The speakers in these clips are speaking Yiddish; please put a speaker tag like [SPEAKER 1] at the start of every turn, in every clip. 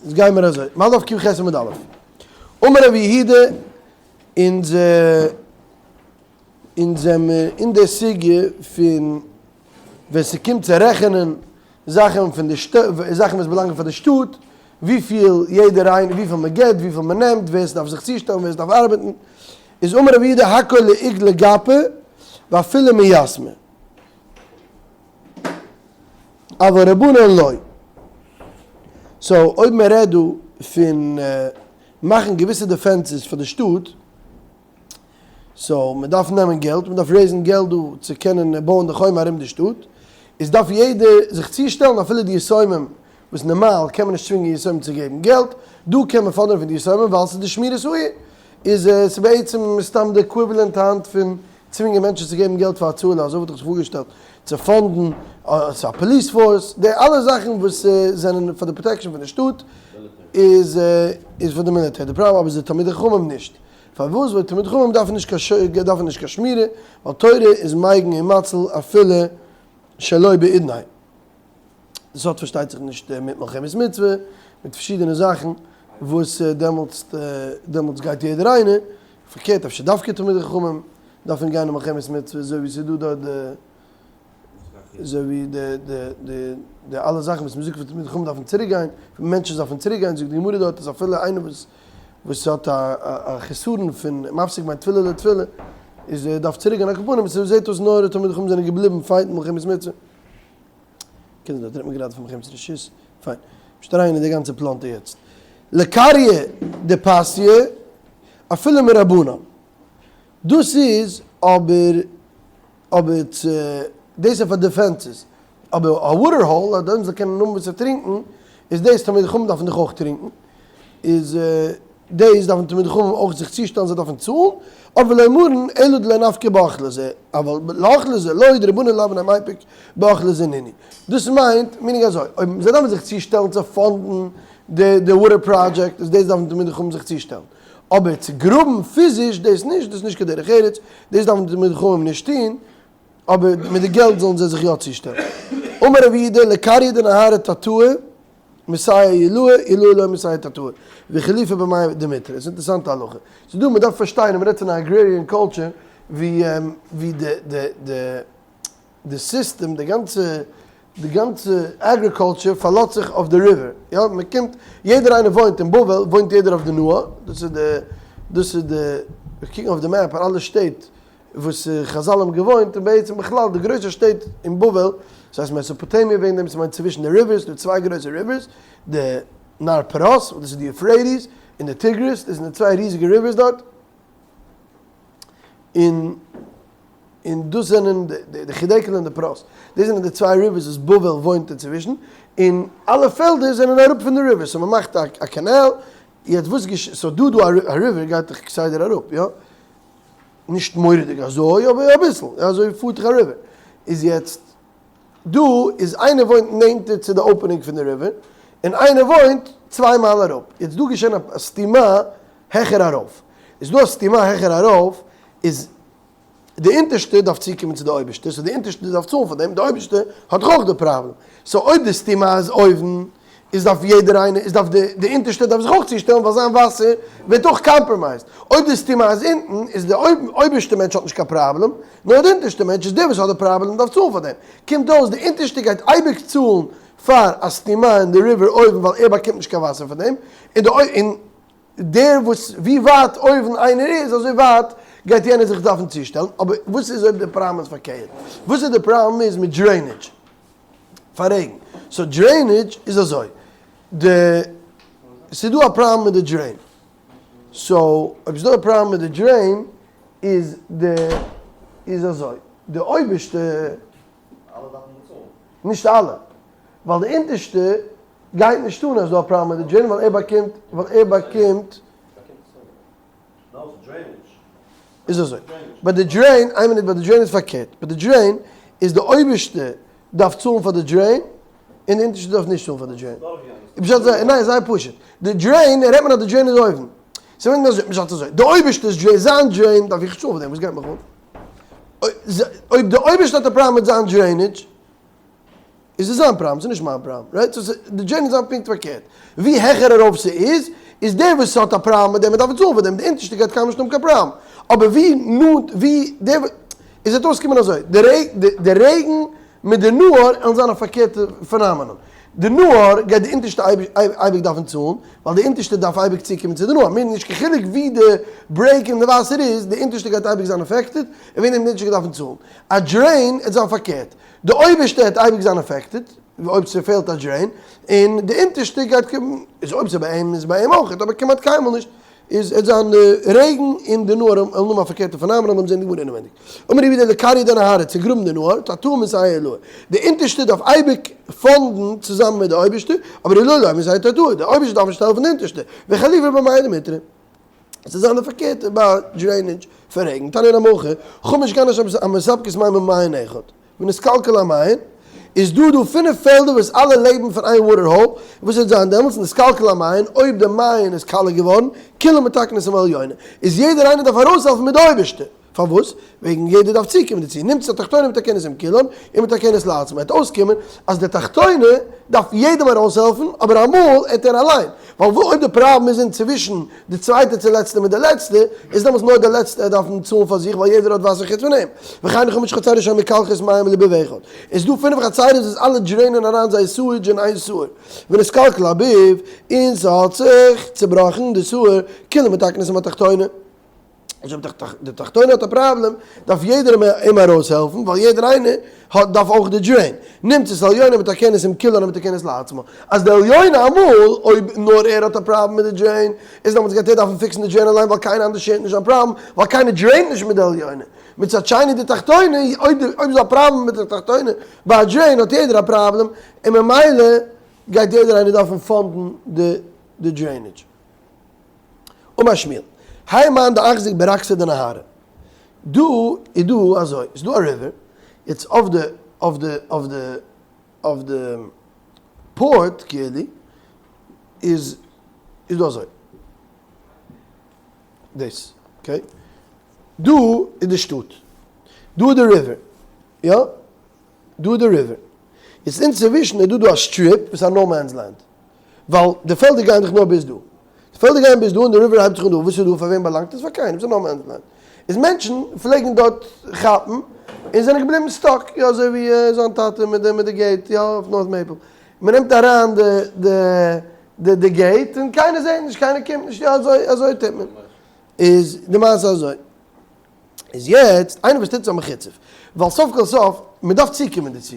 [SPEAKER 1] איז גייען מיר אזוי, מ'האלט אויף ק"ח עמוד א'. אמר רבי יהודה, אונז אונז זעמיר אין די סוגיא פון ווען ס'קומט צו רעכענען זאכן פון די שטאט, זאכן וואס באלאנגען פאר די שטאט, וויפיל יעדער איינער, וויפיל מ'געט, וויפיל מ'נעמט, ווער ס'דארף זיך צושטעלן, ווער ס'דארף ארבעטן, איז אמר רבי יהודה הכל לעיגלא גפא ואפילו מיתמי. אבל רבנן לא. so אויב מען רעדט דא פון מאכן געוויסע defenses פאר די שטאט, so מען דארף נעמען געלט, מען דארף raise ן געלט דא צו קענען בויען די חומה ארום די שטאט, איז דארף יעדער זיך צושטעלן אפילו די יתומים, וואס נארמאל קען מען נישט צווינגען יתומים צו געבן געלט, דא קען מען פאדערן פון די יתומים ווייל ס'איז די שמירת העיר, איז עס בעצם מסתם די equivalent היינט פון צווינגען מענטשן צו געבן געלט פאר הצלה, אזוי וואלט איך זיך פארגעשטעלט, צו fund ן א police force, די אלע זאכן וואס זענען פאר די protection פון די שטאט איז איז פאר די מיליטער, די פראבלעם אבער איז די תלמידי חכמים נישט, פארוואס? ווייל תלמידי חכמים דארפן נישט קיין דארפן נישט קיין שמירה, ווייל תורה איז מגין און מציל אפילו שלא בעידנא. דאס האט פארשטייט זיך נישט מיט מלחמת מצוה, מיט פארשידענע זאכן וואס דעמאלטס דעמאלטס גייט יעדער איינער, פארקערט אפשר דווקא תלמידי חכמים דארפן גיין אין מלחמת מצוה אזוי ווי ס'איז דא דארט די אזוי ווי די די די די אלע זאכן וואס מ'זאגט וואס תלמידי חכמים דארפן צוריק גיין, מענטשן דארפן צוריק גיין, זאגט די גמרא דארט אז אפילו איינער וואס וואס האט א א חסרון פון מפסיק בין תפילה לתפילה איז ער דארף צוריק גיין, על כל פנים ס'זעט אויס נאר די תלמידי חכמים זענען געבליבן fight ן מלחמת מצוה. קען זיין דארט רעדט מען גראדע פון מלחמת רשות, פיין. נישט אריין אין די גאנצע פלאנטער יעצט. לקריא דפסיא אפילו מרבנן. דאס איז אבער אבער צו דאס איז פאר defenses. אבער א water hole אז די עולם זאל קענען האבן וואס צו טרינקן איז דאס תלמידי חכמים דארפן דאך אויך טרינקן. איז דאס דארפן תלמידי חכמים אויך זיך צושטעלן זיי דארפן צאלן, אבער לא אמרן אלא דלא נפקי באוכלא זה, אבל לאוכלא זה לא דרבנן לאו נימפק באוכלא זה נינהו. דאס מיינט meaning אזוי, אויב זיי דארפן זיך צושטעלן צו fund ן די די water project איז דאס דארפן תלמידי חכמים זיך צושטעלן, אבער צו גראבן פיזיש דאס נישט, דאס איז נישט קיין דרך ארץ, דאס דארפן תלמידי חכמים נישט טון, אבער מיט די געלט זאלן זיי זיך יא צושטעלן. אמר רב יהודה לקריא דנהרא תתאה. מסייע עילאה, עילאה לא מסייע תתאה, וחילופא במיא דמיטרא, עס איז אינטערעסאנטע הלכה, ס'איז דא, מ'דארף פארשטיין אז מ'רעדט פון א agrarian culture ווי ווי די די די די סיסטעם, די גאנצע די גאנצע agriculture פארלאזט זיך אויף די river, יא, מ'קומט, יעדער איינער וואוינט אין בבל, וואוינט יעדער אויף די נהר, דאס איז די דאס איז די, קוקן אויף די map אלע שטעט וואס חזל האבן געוואוינט, און בעצם בכלל די גרויסע שטעט אין בבל, ס'הייסט מעסאפאטעמיע וועגן דעם, ס'מיינט צווישן די rivers, ס'דא צוויי גרויסע rivers, די נהר פרת, וואס דאס איז די יופרעטיס, און די טיגריס, דאס זענען די צוויי ריזיגע rivers דארט, און און דאס זענען די חידקל און די פרת, דאס זענען די צוויי rivers וואס בבל וואוינט אינצווישן, און אלע פעלדער זענען אראפ פון די rivers, so מ'מאכט א קאנעל, יעצט וואס געשעט, so דא דא א river גייט דאך כסדר אראפ, יא? נישט מורא'דיג אזוי אבער אביסל, אזוי פארט דאך א river, איז יעצט דא איז איינער וואוינט נענטער צו די opening פון די river און איינער וואוינט צוויי מייל אראפ, יעצט דא געשען א סתימה העכער ארויף, איז דא א סתימה העכער ארויף איז די אונטערשטע דארף צוקומען צו די אויבערשטע, so די אונטערשטע דארף צאלן פאר דעם, די אויבערשטע האט דאך אויך די פראבלעם, so אויב די סתימה איז אויבן איז דארף יעדער איינער, איז דארף די די אונטערשטע דארף זיך אויך צושטעלן ווייל זיין וואסער ווערט אויך compromised, אויב די סתימה איז אונטן איז די אויבערשטע מענטש האט נישט קיין פראבלעם, נאר די אונטערשטע מענטש איז דער וואס האט די פראבלעם דארף צאלן פאר דעם, קומט אויס די אונטערשטע גייט אייביג צאלן פאר א סתימה אין די river אויבן ווייל ער באקומט נישט קיין וואסער פון דעם, און די און דער וואס ווי ווייט אויבן איינער איז אזוי ווייט גייט יענער זיך דארפן צושטעלן, אבער וואס איז אויב די פראבלעם איז פארקערט? וואס איז די פראבלעם איז מיט drainage? פאר רעגן. so drainage איז אזוי, די, ס'איז דא א פראבלעם מיט די drain. so אויב ס'איז דא א פראבלעם מיט די drain איז די, איז אזוי, די אויבערשטע.
[SPEAKER 2] אלע דארפן באצאלן.
[SPEAKER 1] נישט אלע. ווייל די אונטערשטע גייט נישט אן אז ס'איז דא א פראבלעם מיט די drain ווייל ער באקומט, ווייל ער באקומט. איז אזוי, ביי די drain, איין מינוט, ביי די drain איז פארקערט, ביי די drain איז די אויבערשטע דארף צאלן פאר די drain, און די אונטערשטע דארף נישט צאלן פאר די drain. פשט איז, ניין זייער פשוט, די drain רעדט מען אז די drain איז אויבן, ס'מיינט אזוי, פשט איז אזוי, די אויבערשטע'ס drain, זיין drain דארף איך נישט צאלן פאר דעם, וואס גייט מיך אן? אויב די אויבערשטע האט א פראבלעם מיט זיין drainage. איז עס זיין פראבלעם, ס'איז נישט מיין פראבלעם, right? So די drain איז זיין פונקט פארקערט, ווי העכער ארויף ס'איז, איז דער וואס האט א פראבלעם מיט דעם דארף צאלן פאר דעם, די אונטערשטע גייט קיינמאל נישט האבן קיין פראבלעם, אבער ווי נאנט ווי דער איז וועט אויסקומען אזוי, די רעגן מיט די נהר וועלן זיין א פארקערטע phenomenon, די נהר גייט די אונטערשטע אייביג דארפן צאלן, ווייל די אונטערשטע דארף אייביג צוקומען צו די נהר, מיר נישט קיין חילוק ווי די break אין די וואסער איז, די אונטערשטע גייט אייביג זיין affected, און וועגן דעם די אונטערשטע גייט דארפן צאלן. א drain וועט זיין פארקערט, די אויבערשטע וועט אייביג זיין affected, אויב ס'פעלט א drain, און די אונטערשטע גייט קומען, איז אויב ס'איז ביי אים איז ביי אים אויכעט, אבער כמעט קיינמאל נישט, איז עט זיין די רעגן און די נהר וועלן האבן א פארקערטע phenomenon, לאמיר זען די גמרא אינעווייניג. אמר רבי יהודה לכריא דנהרא, צו גראבן די נהר, תתאה מסייע עילאה. די אונטערשטע דארף אייביג fund ן צוזאמען מיט די אויבערשטע, אבער עילאה לא מסייע תתאה, די אויבערשטע דארף נישט העלפן די אונטערשטע, וחליפא במיא דמיטרא. עס איז זיין די פארקערטע ביי drainage פון רעגן, תניא נמי הכי, חמש גנות המספקות מים ממעיין אחד, ונתקלקל המעיין, איז דא דא פינף פעלדער וואס אלע לעבן פון איין water hole, וואס וועט זיין דעמאלטס, נתקלקל המעיין, אויב די מעיין איז קאלע געווארן, כולן מתקנות עם העליונה, איז יעדער איינער דארף ארויסהעלפן מיט די אויבערשטע. פארוואס? וועגן יעדער דארף צוקומען דערצו, נמצאת התחתונה מתקנת עם כולן ומתקנת לעצמה, וועט אויסקומען אז די תחתונה דארף יעדעם ארויסהעלפן, אבער אמאל עט ער אליין, ווייל אויב די פראבלעם איז אינצווישן די צווייטע צו לעצטע מיט די לעצטע, איז דעמאלטס נאר די לעצטע עט דארפן צאלן פאר זיך ווייל יעדער האט וואסער חוץ פון אים. וכן חמש חצרות שמקלחות מים לביב אחד, איז דא פינף חצרות וואס אלע drain ען אריין זייער sewage אין איין sewer, ונתקלקל הביב, און ס'האט זיך צובראכן די sewer, כולן מתקנות עם התחתונה. אז אויב די תחתונה האט א פראבלעם דארף יעדער אים ארויסהעלפן ווייל יעדער איינער האט דארף אויך די drain. נמצאת העליונה מתקנת עם כולן ומתקנת לעצמה. אז די עליונה אמאל אויב נאר ער האט א פראבלעם מיט די drain איז דעמאלטס גייט ער דארפן fix ן די drain אליין ווייל קיינער אנדערש share ט נישט זיין פראבלעם ווייל קיינער drain ט נישט מיט די עליונה. מצד שני די תחתונה אויב איז דא א פראבלעם מיט די תחתונה ביי א drain האט יעדער א פראבלעם און ממילא גייט יעדער איינער דארפן fund ן די drainage. אמר שמואל, האי מאן דאחזיק ברקתא דנהרא. דא איז דא אזוי, ס'איז דא א river, יעצט אויף די אויף די אויף די אויף די port כאילו איז איז דא אזוי, דאס okay, דא איז די שטאט, דא איז די river, יא? דא איז די river, יעצט אינצווישן איז דא דא א strip וואס איז א no man's land, ווייל די פעלדער גייען דאך נאר ביז דא. די פעלדער גייען ביז דא און די river הייבט זיך אן דא. וואס איז דא? פאר וועם באלאנגט עס? פאר קיינעם. ס'איז no man's land. איז מענטשן פלעגן דארט כאפן און זענען געבליבן stuck. יא אזוי ווי זיין טאטע מיט די מיט די gate יא אויף North Maple. מ'נעמט אריין די די די די gate און קיינער זעט נישט קיינער קומט נישט יא אזוי אזוי טוט מען. איז די מעשה אזוי. איז יעצט איינער וואס טוט עס א מחוצף, ווייל סוף כל סוף מען דארף צוקומען דערצו,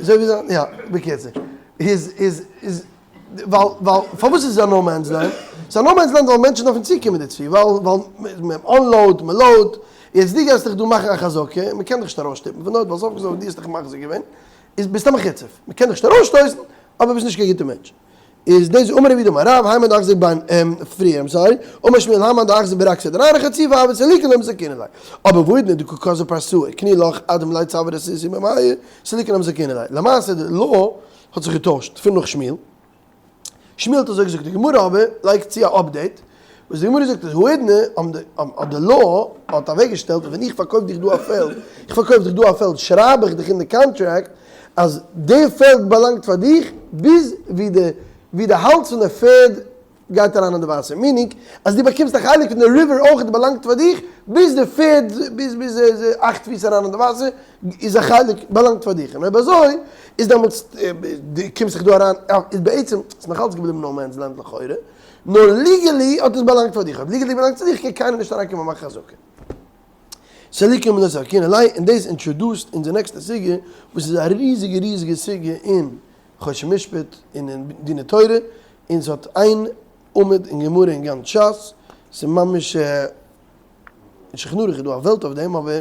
[SPEAKER 1] אזוי ווי זיין, יא, בקיצור, איז איז איז ווייל ווייל פארוואס איז עס א no man's land? ס'איז א no man's land ווייל מענטשן דארפן צוקומען דערצו, ווייל ווייל מען unload מען load, יעצט דו גייסט דיך דא מאכן א חזקה, מען קען דיך נישט ארויסשטופן פון דארט, ווייל סוף כל סוף דו האסט דיך מחזיק געווען, איז ביסט א מחוצף, מען קען דיך נישט ארויסשטויסן, אבער ביסט נישט קיין גוטער מענטש. איז דאס אמר רב יהודה אמר רב, האי מאן דאחזיק בין פריער, I'm sorry, אמר שמואל האי מאן דאחזיק ברקתא דנהרא חציפא הוה סליקי לא מסלקינן ליה, אבער והאידנא דקא קזיל פרסאי קני לך עד דמלי צוארי סוסיא במיא סליקי לא מסלקינן ליה, למעשה די law האט זיך געטוישט פון נאך שמואל, שמואל האט אזוי געזאגט, די גמרא אבער לייגט צו א update, וואס די גמרא זאגט אז האידנא האט די law האט אוועק געשטעלט אז ווען איך פארקויף דיך דא א פעלד, איך פארקויף דיך דא א פעלד שרייב איך דיך אין די קאנטראקט אז די פעלד באלאנגט פאר דיך ביז ווי די ווי די האלז פון די פערד גייט אריין אין די וואסער, meaning אז דו באקומסט א חלק פון די river אויך באלאנגט פאר דיך ביז די פערד ביז ביז אכט פיס אריין אין די וואסער איז א חלק באלאנגט פאר דיך, און אויב אזוי איז דעמאלטס דו קומסט זיך דא אריין איז בעצם ס'איז נאך אלץ געבליבן no man's land לכאורה, נאר legally האט עס באלאנגט פאר דיך, אויב legally באלאנגט צו דיך קען קיינער נישט אריינקומען מאכן חזקה. סליקי לא מסלקינן ליה, און דאס introduce ט אונזער נעקסטע סוגיא, וואס איז א ריזיגע ריזיגע סוגיא אין חושן משפט און אין דיני תורה, און ס'האט איין עמוד אין גמרא אין גאנץ שס, ס'איז ממש אין שולחן ערוך איז דא א וועלט אויף דעם, אבער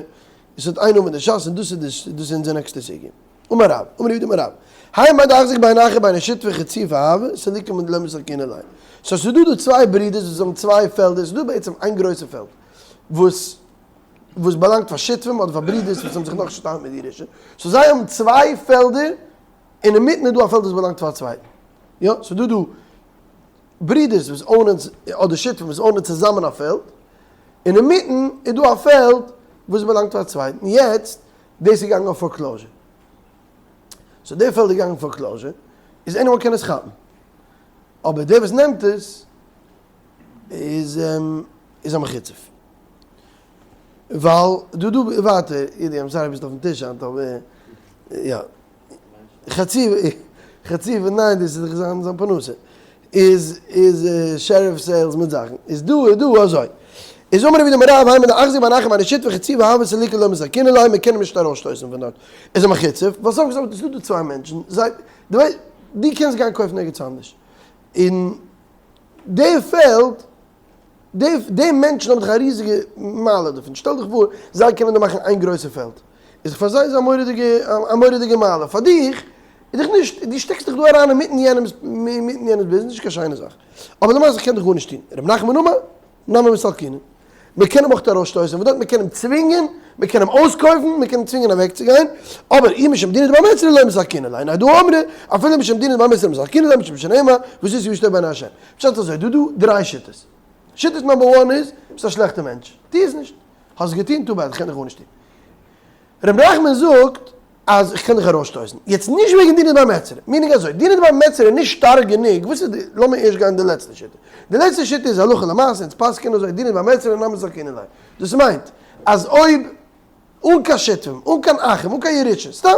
[SPEAKER 1] עס האט איין עמוד אין שס און דאס איז דאס איז אונזער נעקסטע סוגיא. אמר רב, אמר רב יהודה אמר רב, האי מאן דאחזיק בין אחי ובין שותפי חציפא הוה סליקי דלא מסלקינן ליה. so ס'איז דא דא צוויי ברידערס וואס האבן צוויי פעלדער, ס'איז דא בעצם איין גרויסע פעלד, וואס וואס באלאנגט פאר שותפים אדער פאר ברידערס וואס האבן זיך נאכנישט צוטיילט מיט די ירושה, so זיי האבן צוויי פעלדער און אינמיטן איז דא א פעלד וואס באלאנגט פאר א צווייטן, יא ס'איז דא דא ברידערס וואס own ען אדער שותפים וואס own ען צוזאמען א פעלד, און אינמיטן איז דא א פעלד וואס באלאנגט פאר א צווייטן, יעצט דאס איז געגאנגען אויף foreclosure. so די פעלד איז געגאנגען foreclosure, איז anyone קען עס כאפן. אבער דער וואס נעמט עס איז איז א מחוצף. ווייל דא דא ווייטער, אידי I'm sorry ביסט אויפן טיש היינט אבער יא. חצי חצי פון ניין דאס איז דאך זיין זיין פרנסה. איז איז sheriff sales מיט זאכן. איז דא איז דא אזוי. איז אמר רבי דמר רב היימא דאחזי בנחם אני שיט וחצי והבה סליקה לא מסכינא ליה מען קען אים נישט ארויסשטויסן פון דארט. איז א מחוצף. ווייל סוף כל סוף איז דא דא צוויי מענטשן. זיי דו ווייסט דו קענסט גיין קויפן ערגעץ אנדערש. און די פעלד די די מענטשן האבן דאך א ריזיגע מעלה דערפון, שטעל דיך פאר זיי קענען דא מאכן איין גרויסע פעלד, איז דאך פאר זיי איז א מורא'דיגע א מורא'דיגע מעלה, פאר דיך איז דאך נישט, דו שטעקסט דיך דא אריין אינמיטן יענעמ'ס אינמיטן יענעמ'ס ביזנעס, נישט קיין שיינע זאך, אבער למעשה איך קען דיך גארנישט טון, ר' נחמן אמר, נמי מסלקינן, מען קען אים אויך ארויסשטויסן פון דארט, מען קען אים צווינגען, מען קען אים אויסקויפן, מען קען אים צווינגען אוועקצוגיין, אבער אי משום דינא דבר מצרא לא מסלקינן ליה, נאר דא אמרי, אפילו משום דינא דבר מצרא מסלקינן ליה משום שנאמר, ועשית ישר בעיני השם. פשט אזוי, דא דא דריי שיטות. שיטת number one איז, ביסט א שלעכטע מענטש, טו עס נישט. האסט געטון, too bad, איך קען דיך גארנישט טון. ר' נחמן זאגט אז איך קען דיך ארויסשטויסן. יעצט נישט וועגן דינא דבר מצרא, meaning אזוי, דינא דבר מצרא איז נישט שטארק גענוג, וואס איז די, לאמיר ערשט גיין די לעצטע שיטה. די לעצטע שיטה איז הלכה למעשה, אונז פסק'ענען אזוי, דינא דבר מצרא נמי מסלקינן ליה. דאס מיינט אז אויב אן קיין שותפים, אן קיין אחים, אן קיין ירושה, סתם,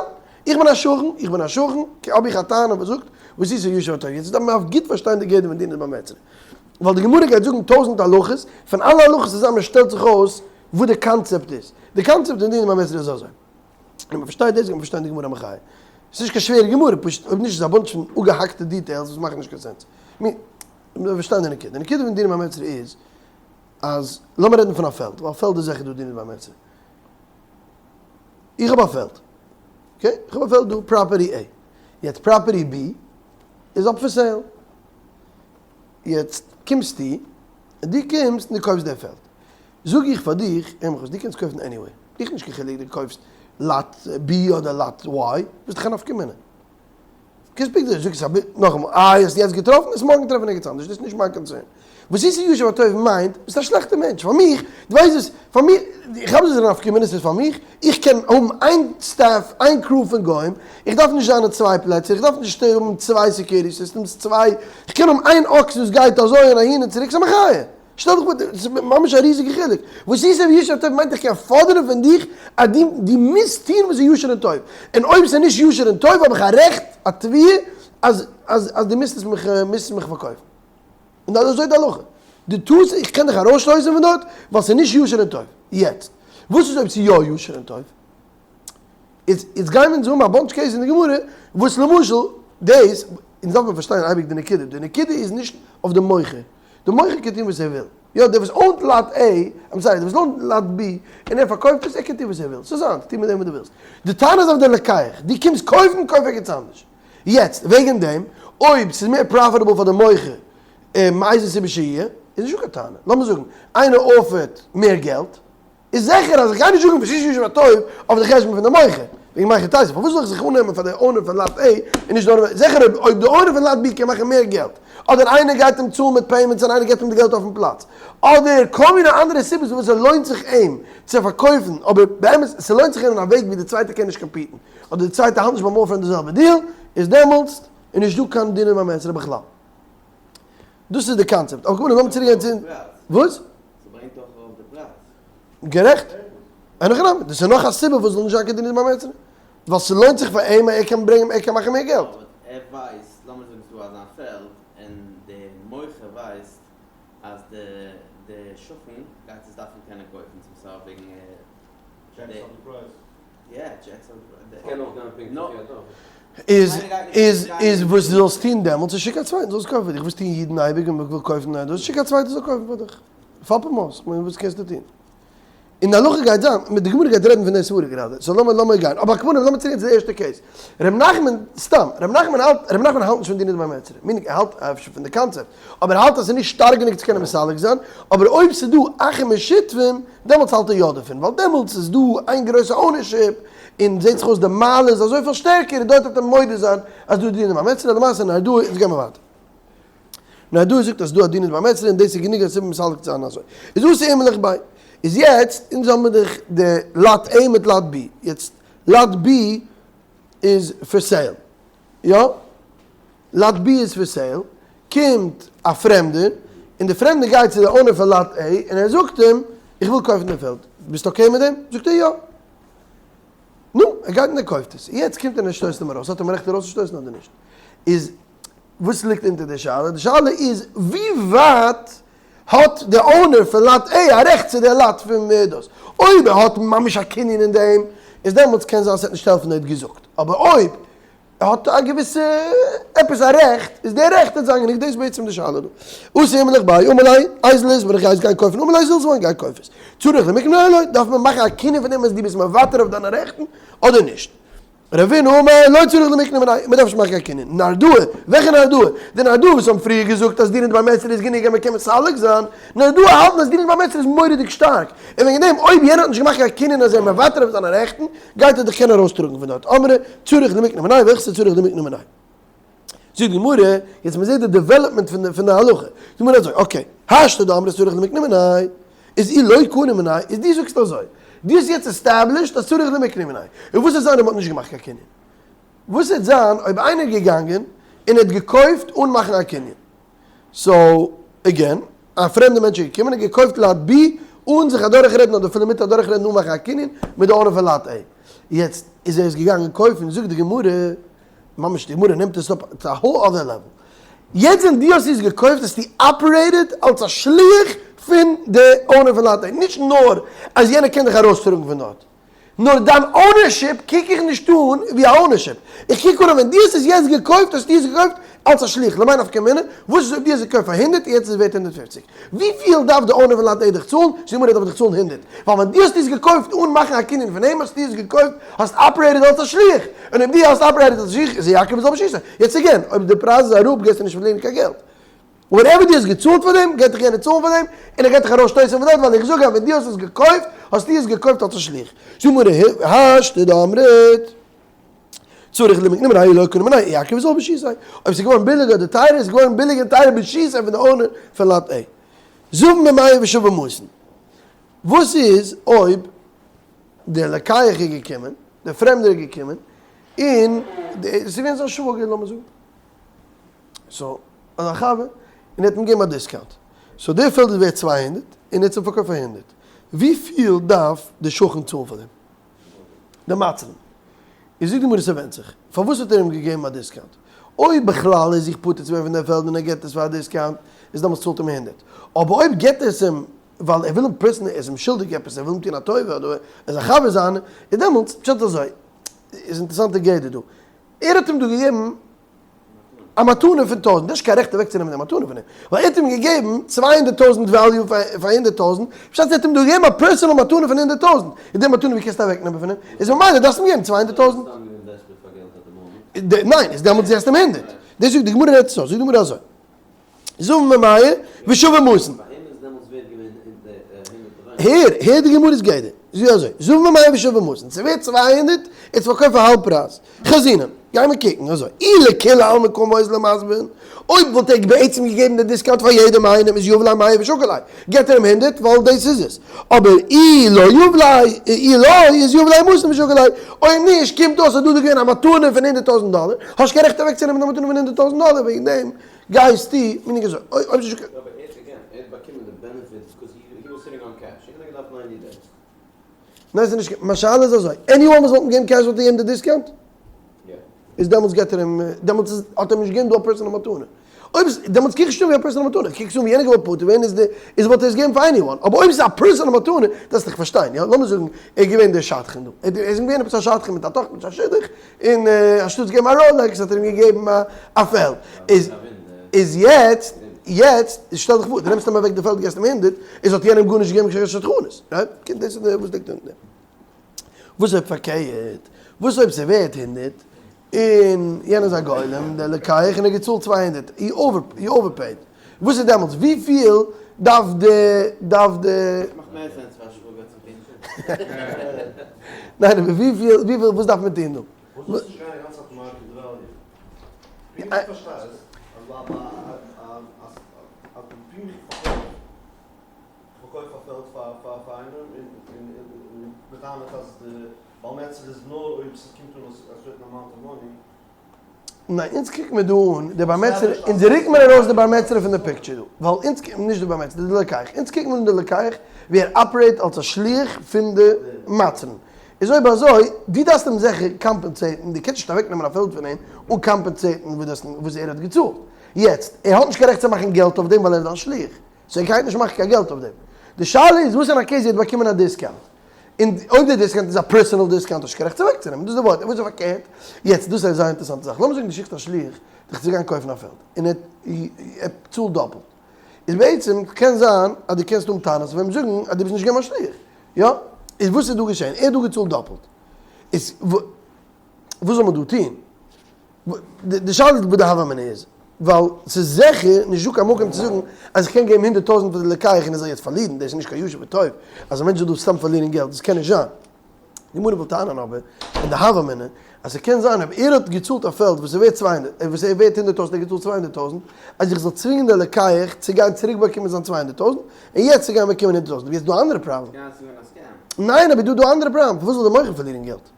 [SPEAKER 1] איך בין א שכן, איך בין א שכן, האב איך א טענה וואס זאגט, וואס איז ישר וטוב, יעצט דארף מען גוט פארשטיין די גדר פון דינא דבר מצרא, ווייל די גמרא גייט זאגן טויזנט הלכות, פון אלע הלכות צוזאמען שטעלט זיך אויס וואס די קאנצעפט איז, די קאנצעפט פון דינא דבר מצרא איז אזוי, און מען פארשטייט דאס גייט מען פארשטיין די גמרא מחיה, עס איז נישט קיין שווערע גמרא, פשוט אויב נישט איז א bunch פון אפגעהאקטע details וואס מאכן נישט קיין sense, מיר פארשטיין די נקודה, די נקודה פון דינא דבר מצרא איז, אז לאמיר רעדן פון א פעלד, ווייל פעלד איז זיכער דא דינא דבר מצרא. איך האב א פעלד, okay? איך האב א פעלד דא, property A. יעצט property B איז up for sale. יעצט קומסטו, און דו קומסט און דו קויפסט די פעלד. זאג איך פאר דיך, הער מיך אויס, דו קענסט קויפן anyway. דיך נישט קיין חילוק דו קויפסט lot B אדער lot Y, ביסט דאך א נפקא מינה. קענסט פונקט אזוי, זאג עס אבער נאכאמאל, איי האסט יעצט געטראפן, וועסט מארגן טרעפן ערגעץ אנדערש, דאס איז נישט מיין concern. וואס איז ישר וטוב מיינט, ביסט א שלעכטער מענטש, פאר מיך, דו ווייסט וואס, פאר מיר, איך האב נישט די נפקא מינה, ס'איז פאר מיך, איך קען האבן איין staff, איין crew פון גוים, איך דארף נישט זיין אין צוויי פלעצער, איך דארף נישט האבן צוויי security systems, צוויי, איך קען האבן איין אקס וואס גייט אזוי און אהין און צוריק, ס'איז א מחיה. שטעל דיך פאר, ס'איז ממש א ריזיגע חילוק. וואס איז אויב ישר און טוב מיינט איך קען פאדערן פון דיך אז דו דו מוזט טון וואס איז ישר און טוב. און אויב ס'איז נישט ישר און טוב האב איך א רעכט, א תביעה, אז אז אז דו מוזט עס מיך מוזט עס מיך פארקויפן. און אזוי איז די הלכה. דו טוסט, איך קען דיך ארויסשטויסן פון דארט, ווייל ס'איז נישט ישר און טוב. יעצט, וואס איז אויב ס'איז יא ישר און טוב? איז איז גייען אונז האבן א bunch case אין די גמרא וואס למשל דאס, אונז דארף מען פארשטיין אייביג די נקודה, די נקודה איז נישט אויף די מוכר, די מוכר קען טון וואס ער וויל, יא דער וואס own ט lot A, I'm sorry, דער וואס own ט lot B, און ער פארקויפט עס, ער קען טון וואס ער וויל, ס'איז זיינס, טו מיט דעם וואס דו ווילסט. די טענה איז אויף דער לוקח, דו קומסט קויפן, קויף ערגעץ אנדערש. יעצט, וועגן דעם, אויב ס'איז מער profitable פאר די מוכר, מאיזה סיבה שיהיה, איז נישטא קיין טענה. לאמיר זאגן, איינער offer ט מער געלט, איז זיכער אז איך גיי נישט זאגן ועשית ישר וטוב אויף די חשבון פון די מוכר, וועגן מהיכי תיתי, פארוואס זאל איך זיך אננעמען פאר די owner פון lot A און נישט די owner פון, זיכער אויב אויב די owner פון lot B קען מאכן מער געלט, אדער איינער גייט אים צאלן מיט payments און איינער געבט אים די געלט אויפן פלאץ, אדער כל מיני אנדערע סיבות פארוואס עס לוינט זיך אים צו פארקויפן, אבער באמת ס'לוינט זיך אים אין א וועג ווי די צווייטע קען נישט compete ן, אדער די צווייטע האלט נישט ביים offer ן די זעלבע deal, איז דעמאלטס איז נישט דא קיין דינא דבר מצרא בכלל. דאס איז די קאנצעפט. אבער קודם לאמיר צוריק גיין צו, וואס?
[SPEAKER 2] ס'ברענגט דאך ארויף די פרייז.
[SPEAKER 1] גערעכט. אין הכי נמי, דאס איז נאך א סיבה וואס זאל נישט זיין קיין דינא דבר מצרא. ווייל ס'לוינט זיך פאר אים אז ער קען ברענגען ער קען מאכן מער געלט.
[SPEAKER 2] אבער ער ווייסט, לאמיר זאגן ס'דא אזא פעלד, און דער מוכר ווייסט אז די די שכן גייט עס דארפן קענען קויפן צום סוף וועגן ער
[SPEAKER 3] jacks up די פרייז.
[SPEAKER 1] איז איז איז וואס דו זאלסט טון דעמאלטס איז שיק א צווייטן זאל עס קויפן פאר דיך, וואס טוען אידן אייביג ווען מען וויל קויפן א דאס, שיק א צווייטער זאל קויפן פאר דיך, פאפ אים אויס, כ'מיין וואס קענסטו טון? און די הלכה גייט זיין, מיט די גמרא גייט רעדן פון די סברה גראדע, so לאמיר לאמיר גיין, אבער על כל פנים לאמיר צוריק גיין צו די ערשטע case, ר' נחמן, סתם, ר' נחמן האלט, ר' נחמן האלט נישט פון דינא דבר מצרא, meaning ער האלט אפשר פון די קאנצעפט, אבער ער האלט אז ס'איז נישט שטארק גענוג צו קענען מסלק זיין, אבער אויב ס'איז דא אחים און שותפים, דעמאלטס האלט ער יא דערפון, ווייל דעמאלטס איז דא איין גרויסע ownership, און זעט זיך אויס די מעלה איז אזויפיל שטערקער, און דארט וועט ער מודה זיין אז דא איז דינא דבר מצרא, למעשה נהרדעא, יעצט גיימער ווייטער. נהרדעא זאגט אז ס'איז דא א דינא דבר מצרא און דאס איז גענוג א סיבה מסלק צו זיין אזוי. איז דאס אימליך ביי. איז יעצט, אונז האבן מיר דאך די lot A מיט lot B, יעצט lot B. איז פאר sale, יא? Lot B איז פאר sale, קומט א פרעמדער, און דער פרעמדער גייט צו די owner פון Lot A און ער זאגט אים, איך וויל קויפן די פעלד, ביסט okay מיט דעם? זאגט ער יא. נו, ער גייט און ער קויפט עס. יעצט קומט ער און ער שטויסט אים ארויס, האט ער אים רעכט ארויסצושטויסן אדער נישט? איז וואס ליגט אונטער די שאלה? די שאלה איז ווי ווייט האט די owner פון Lot A א רעכט צו די lot פון דאס? אויב ער האט ממש א קנין אין דעם, איז דעמאלטס קען זיין ס'וועט נישט העלפן ער האט געזאגט, אבער אויב ער האט א געוויסע עפעס א רעכט, איז די רעכט וועט זיין גענוג, דאס איז בעצם די שאלה דא. אתא אימליך ביה אמר ליה, איזיל איזבן איך גיי עס גיין קויפן, אמר ליה זיל זבין גיי קויף עס. צריך למקנה מיניה או לא, דארף מען מאכן א קנין פון דעם אז דו ביסט מוותר אויף דיינע רעכטן אדער נישט. רבינא אמר לא צריך למקנה מיניה, מען דארף נישט מאכן קיין קנין. נהרדעא, וועלכע נהרדעא? די נהרדעא וואס האבן פריער געזאגט אז דינא דבי מעצר איז גענוג אז מען קען מסלק זיין, נהרדעא האלטן אז דינא דבי מעצר איז מורא'דיג שטארק, און וועגן דעם אויב יענער האט נישט געמאכט קיין קנין אז ער איז מוותר אויף זיינע רעכטן, גייט ער דיך קענען ארויסטראגן פון דארט. אמרי צריך למקנה מיניה, והלכתא צריך למקנה מיניה. זאגט די גמרא, יעצט מען זעט די development פון די פון די הלכה, זאגט די גמרא אזוי, okay, השתא דאמרת צריך למקנה מיניה, איז אי לא קנה מיניה, איז דו זאגסט אזוי, דו האסט יעצט established אז צריך למקנה מיניה, און וואס וועט זיין אויב מען האט נישט געמאכט קיין קנין? וואס וועט זיין אויב איינער איז געגאנגען און ער האט געקויפט אן מאכן א קנין? so, again, א פרעמדע מענטש איז געקומען און געקויפט Lot B אן זיך אדורכרעדן אדער אפילו מיט אדורכרעדן אן מאכן א קנין מיט די owner פון Lot A. יעצט איז ער עס געגאנגען קויפן, זאגט די גמרא, ממש די גמרא נעמט עס אפ צו א whole other level. יעצט ווען דו האסט עס געקויפט האסטו operated אלס א שליח פון די owner פון Lot A. נישט נאר אז יענער קען דיך ארויסטראגן פון דארט, נאר דיין ownership קוק איך נישט אן ווי א ownership, איך קוק אן אז ווען דו האסט עס יעצט געקויפט האסטו עס געקויפט אלס א שליח, למאי נפקא מינה, וואס איז אויב דו האסט געקויפט פאר הונדערט און יעצט איז עס ווערט 150? וויפיהל דארף די owner פון Lot A דיך צאלן? זאג מיר ער דארף דיך צאלן הונדערט, ווייל ווען דו האסט עס געקויפט אן מאכן א קנין פון אים האסטו עס געקויפט האסט operated אלס א שליח, און אויב דו האסט operated אלס א שליח איז יעקב איז אבער שיסער, יעצט again אויב די פרייז איז אראפ גייסטו נישט פארלירן קיין געלט. Whatever דו האסט געצאלט פאר דעם, גייט דיך יענער צאלן פאר דעם, און ער גייט דיך ארויסשטויסן פון דארט, ווייל איך זאג אז ווען דו האסט עס געקויפט, האסטו עס געקויפט אלס א שליח. זאג מיר השתא דאמרת צריך למקנה מיניה לא קנה מיניה יעקב איז אויך ברשותו. אויב ס'איז געווארן ביליגער אדער טייערער, איז געווארן ביליגער און טייערער ברשותו פון די owner פון Lot A. זבין במאה ושוי מתין. וואס איז אויב דער לוקח איז געקומען, דער פרעמדער איז געקומען, און ס'איז געווען זיין שוואגער לאמיר זאגן, so אזא חבר, און ער האט אים געגעבן א discount, so דער פעלד איז ווערט 200, און ער האט עס אים פארקויפט פאר הונדערט, וויפיל דארף דער שכן צאלן פאר דעם? די מצלן. איז זאגט די גמרא ס'ווענדט זיך, פארוואס האט ער אים געגעבן א discount? אויב בכלל איז זיך פטור צו ווערן פון דער פעלד און ער געבט עס פאר א discount, איז דעמאלטס צאלט אים הונדערט, אבער אויב געבט ער עס אים ווייל ער וויל אים personally, ער איז אים שולדיג עפעס, ער וויל אים טון א טובה אדער ער איז א חבר זיינער, איז דעמאלטס, פשט אזוי, איז אינטערעסאנטע גדר דא, ער האט אים דא געגעבן א מתנה פון טויזנט, נישט קיין רעכט אוועקצונעמען די מתנה פון אים, ווייל ער האט אים געגעבן 200,000 value פאר 100,000, פשט ער האט אים דא געגעבן א personal מתנה פון 100,000, איז די מתנה ווי קענסטו אוועקנעמען פון אים, איז ממילא דארפסטו אים געבן 200,000. ניין, איז דעמאלטס געסטו אים הונדערט. דאס זאגט די גמרא רעדט עס אויס, זאגט די גמרא אזוי, זבין במאה ושוי מתין. הער, הער די גמרא'ס גדר, זאג אזוי, זבין במאה ושוי מתין, ס'ווערט 200, און ס'פארקויפט פאר האלב פרייז. חזינן, גיי מיר קוקן, אזוי, אי לכולי עלמא קא מוזל ומזבין, אויב וואלט ער בעצם געגעבן די discount פאר יעדעם איינעם איז יהיב ליה מאה ושקיל ליה, געבט ער אים הונדערט ווייל דאס איז עס, אבער אי לא יהיב ליה, אי לא איז יהיב ליה מתין ושקיל ליה, אויב נישט קומט אויס אז דא איז געווען א מתנה פון הונדערט טויזנט דאלער, האסט קיין רעכט אוועקצונעמען די מתנה פון הונדערט טויזנט דאלער, וועגן דעם גייסטו, מיין איך אזוי, אויב ס'איז נישט קיין.
[SPEAKER 2] אבער ער האט again, ער האט באקומען די benefit because he was sitting on cash, יענער האט געדארפט 90 days.
[SPEAKER 1] ניין ס'איז נישט קיין, מיין שאלה איז אזוי, anyone וואס וואלט אים געגעבן cash וואלט ער געגעבן די discount? איז דעמאלטס געט ער אים, דעמאלטס איז האט ער אים נישט געגעבן דא א personal מתנה. אויב איז, דעמאלטס קוק איך נישט אן ווי א personal מתנה, איך קוק עס אן ווי יענער געוואלט פטור ווערן איז די, איז וואלט ער עס געגעבן פאר anyone. אבער אויב ס'איז א personal מתנה, דארפסט דיך פארשטיין, יא, לאמיר זאגן, ער איז געווען דער שדכן דא, ער איז געווען עפעס א שדכן מיט א טאכטער מיט א שידוך, און אנשטאטס געבן א Rolex האט ער אים געגעבן א פעלד. איז איז יעצט, יעצט, שטעל דיך פאר, דו נעמסט אים אוועק די פעלד געסט אים הונדערט, איז האט יענעם גארנישט געגעבן קיין שדכנות, right? קומט דאס איז וואס ליגט אונטער דעם. וואס אויב פארקערט, וואס אויב ס'ווערט הונדערט, און יענער איז א גולם, דער לוקח, און ער האט געצאלט 200, he over, he overpaid. וואס איז דעמאלטס? וויפיל דארף די, דארף די.
[SPEAKER 2] מאכט מער sense פאר א שוואגער צו טון.
[SPEAKER 1] ניין אבער וויפיל, וויפיל, וואס דארף מען טון דא?
[SPEAKER 3] וואס זאלסט נישט גיין אגאנצע צייט market value? ווי איך פארשטיי איז אז אז אז פונקט ווי איך פארקויף איך פארקויף א פעלד פאר פאר פאר איינעם און און און מ'טענה'ט אז די. בעל מצר איז נאר אויב ס'קומט אן א certain amount of money.
[SPEAKER 1] ניין, אונז קוקן מיר דא אן די בר מצרא, אונז רוקן מיר ארויס די בר מצרא פון די picture דא, ווייל אונז קוקן, נישט די בר מצרא, די לוקח, אונז קוקן מיר אן די לוקח ווי ער operate אלס א שליח פון די מצרן, איז אויב אזוי, דו דארפסט אים זיכער compensate ן, דו קענסט נישט אוועק נעמען א פעלד פון אים אן compensate ן וואס ער האט געצאלט, יעצט, ער האט נישט קיין רעכט צו מאכן געלט אויף דעם ווייל ער איז דיין שליח, so ער גייט נישט מאכן קיין געלט אויף דעם. די שאלה איז וואס אין א case ער האט באקומען א discount, און אויב די discount איז א personal discount האסט קיין רעכט צו אוועקצונעמען, דאס איז די ווארט, און וואס איז פארקערט? יעצט דאס איז א זייער אינטערעסאנטע זאך, לאמיר זאגן דו שיקסט א שליח דיך צו גיין קויפן א פעלד, און ער צאלט דאפלט, איז בעצם קען זיין אז דו קענסט האבן טענות אויף אים זאגן אז דו ביסט נישט געווען מיין שליח, יא? איז וואס איז דא געשען? ער האט דא געצאלט דאפלט, איז וואס זאל מען דא טון? די שאלה איז וואס די הוה אמינא איז, ווייל ס'איז זיכער נישט דא קיין מקום צו זאגן אז איך קען געבן 100,000 פאר די לוקח און ער זאל יעצט פארלירן, דאס איז נישט קיין ישר וטוב אז א מענטש זאל דא סתם פארלירן געלט, דאס קען נישט זיין. די גמרא וויל טענה'ן אבער אין די הוה אמינא אז ס'קען זיין אויב ער האט געצאלט א פעלד וואס איז ווערט 200, וואס איז ווערט 100,000 ער האט געצאלט 200,000, אז איך זאל צווינגען די לוקח צו גיין צוריק באקומען זיין 200,000 און יעצט צו גיין באקומען 100,000, יעצט איז דא א אנדערע פראבלעם. ניין אבער דא איז דא א אנדערע פראבלעם, פארוואס זאל דער מוכר פארלירן געלט?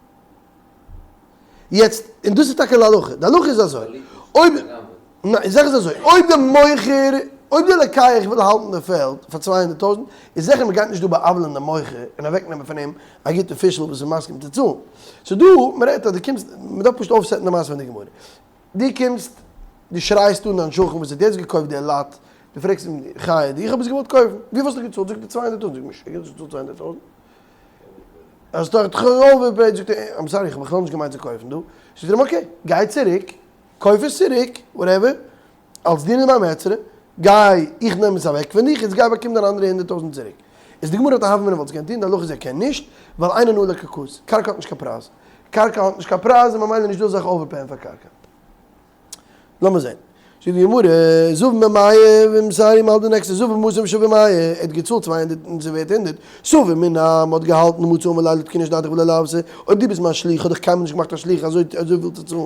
[SPEAKER 1] יעצט, און דאס איז טאקע להלכה, די הלכה איז אזוי, אויב, ניין, די זאך איז אזוי, אויב די מוכר, אויב די לוקח וויל האלטן די פעלד פאר 200,000, איז זיכער מען גייט נישט דא בא'עוול'ען די מוכר און אוועק נעמען פון אים א גוטע פישל וואס איז מסכים צו צאלן. סאו דא, מען רעדט אז דו קומסט, מען דארף פשוט אויף set ן די מעשה פון די גמרא. דו קומסט, דו שרייסט אן דיין שכן וואס האט יעצט געקויפט די lot, דו פרעגסט אים, חי, איך האב עס געוואלט קויפן, וויפיל האסטו געצאלט? זאגט ער 200,000, זאג משוגע, האסט געצאלט 200,000? אז דארט overpaid זאגט ער I'm sorry איך האב בכלל נישט געמיינט צו קויפן דא, זאגט ער אים okay גיי צוריק קויף עס צוריק whatever אלס דינער ביים עצרה גיי איך נעם עס אוועק פון דיך יעצט גיי באקום דיין אנדערע 100,000 צוריק, איז די גמרא האט א הוה אמינא וואלט עס געקענט טון, די הלכה איז ער קען נישט ווייל אין אונאה לקרקעות, קרקע האט נישט קיין פרייז, קרקע האט נישט קיין פרייז און ממילא נישט דא אזאך overpay ען פאר קרקע. לאמיר זען. זאגט די גמרא, זבין במאה ומסרי מ'האלט די נעקסטע זבין במאתים ושוי מאה, ער האט געצאלט 200 און ס'איז ווערט הונדערט, סבור מינה, מ'האט געהאלטן מצי אמר ליה לא תקינת דעתך ולא לאווסה, אויב דו ביסט מיין שליח האב איך קיינמאל נישט געמאכט א שליח אזוי אזויפיל צו צאלן,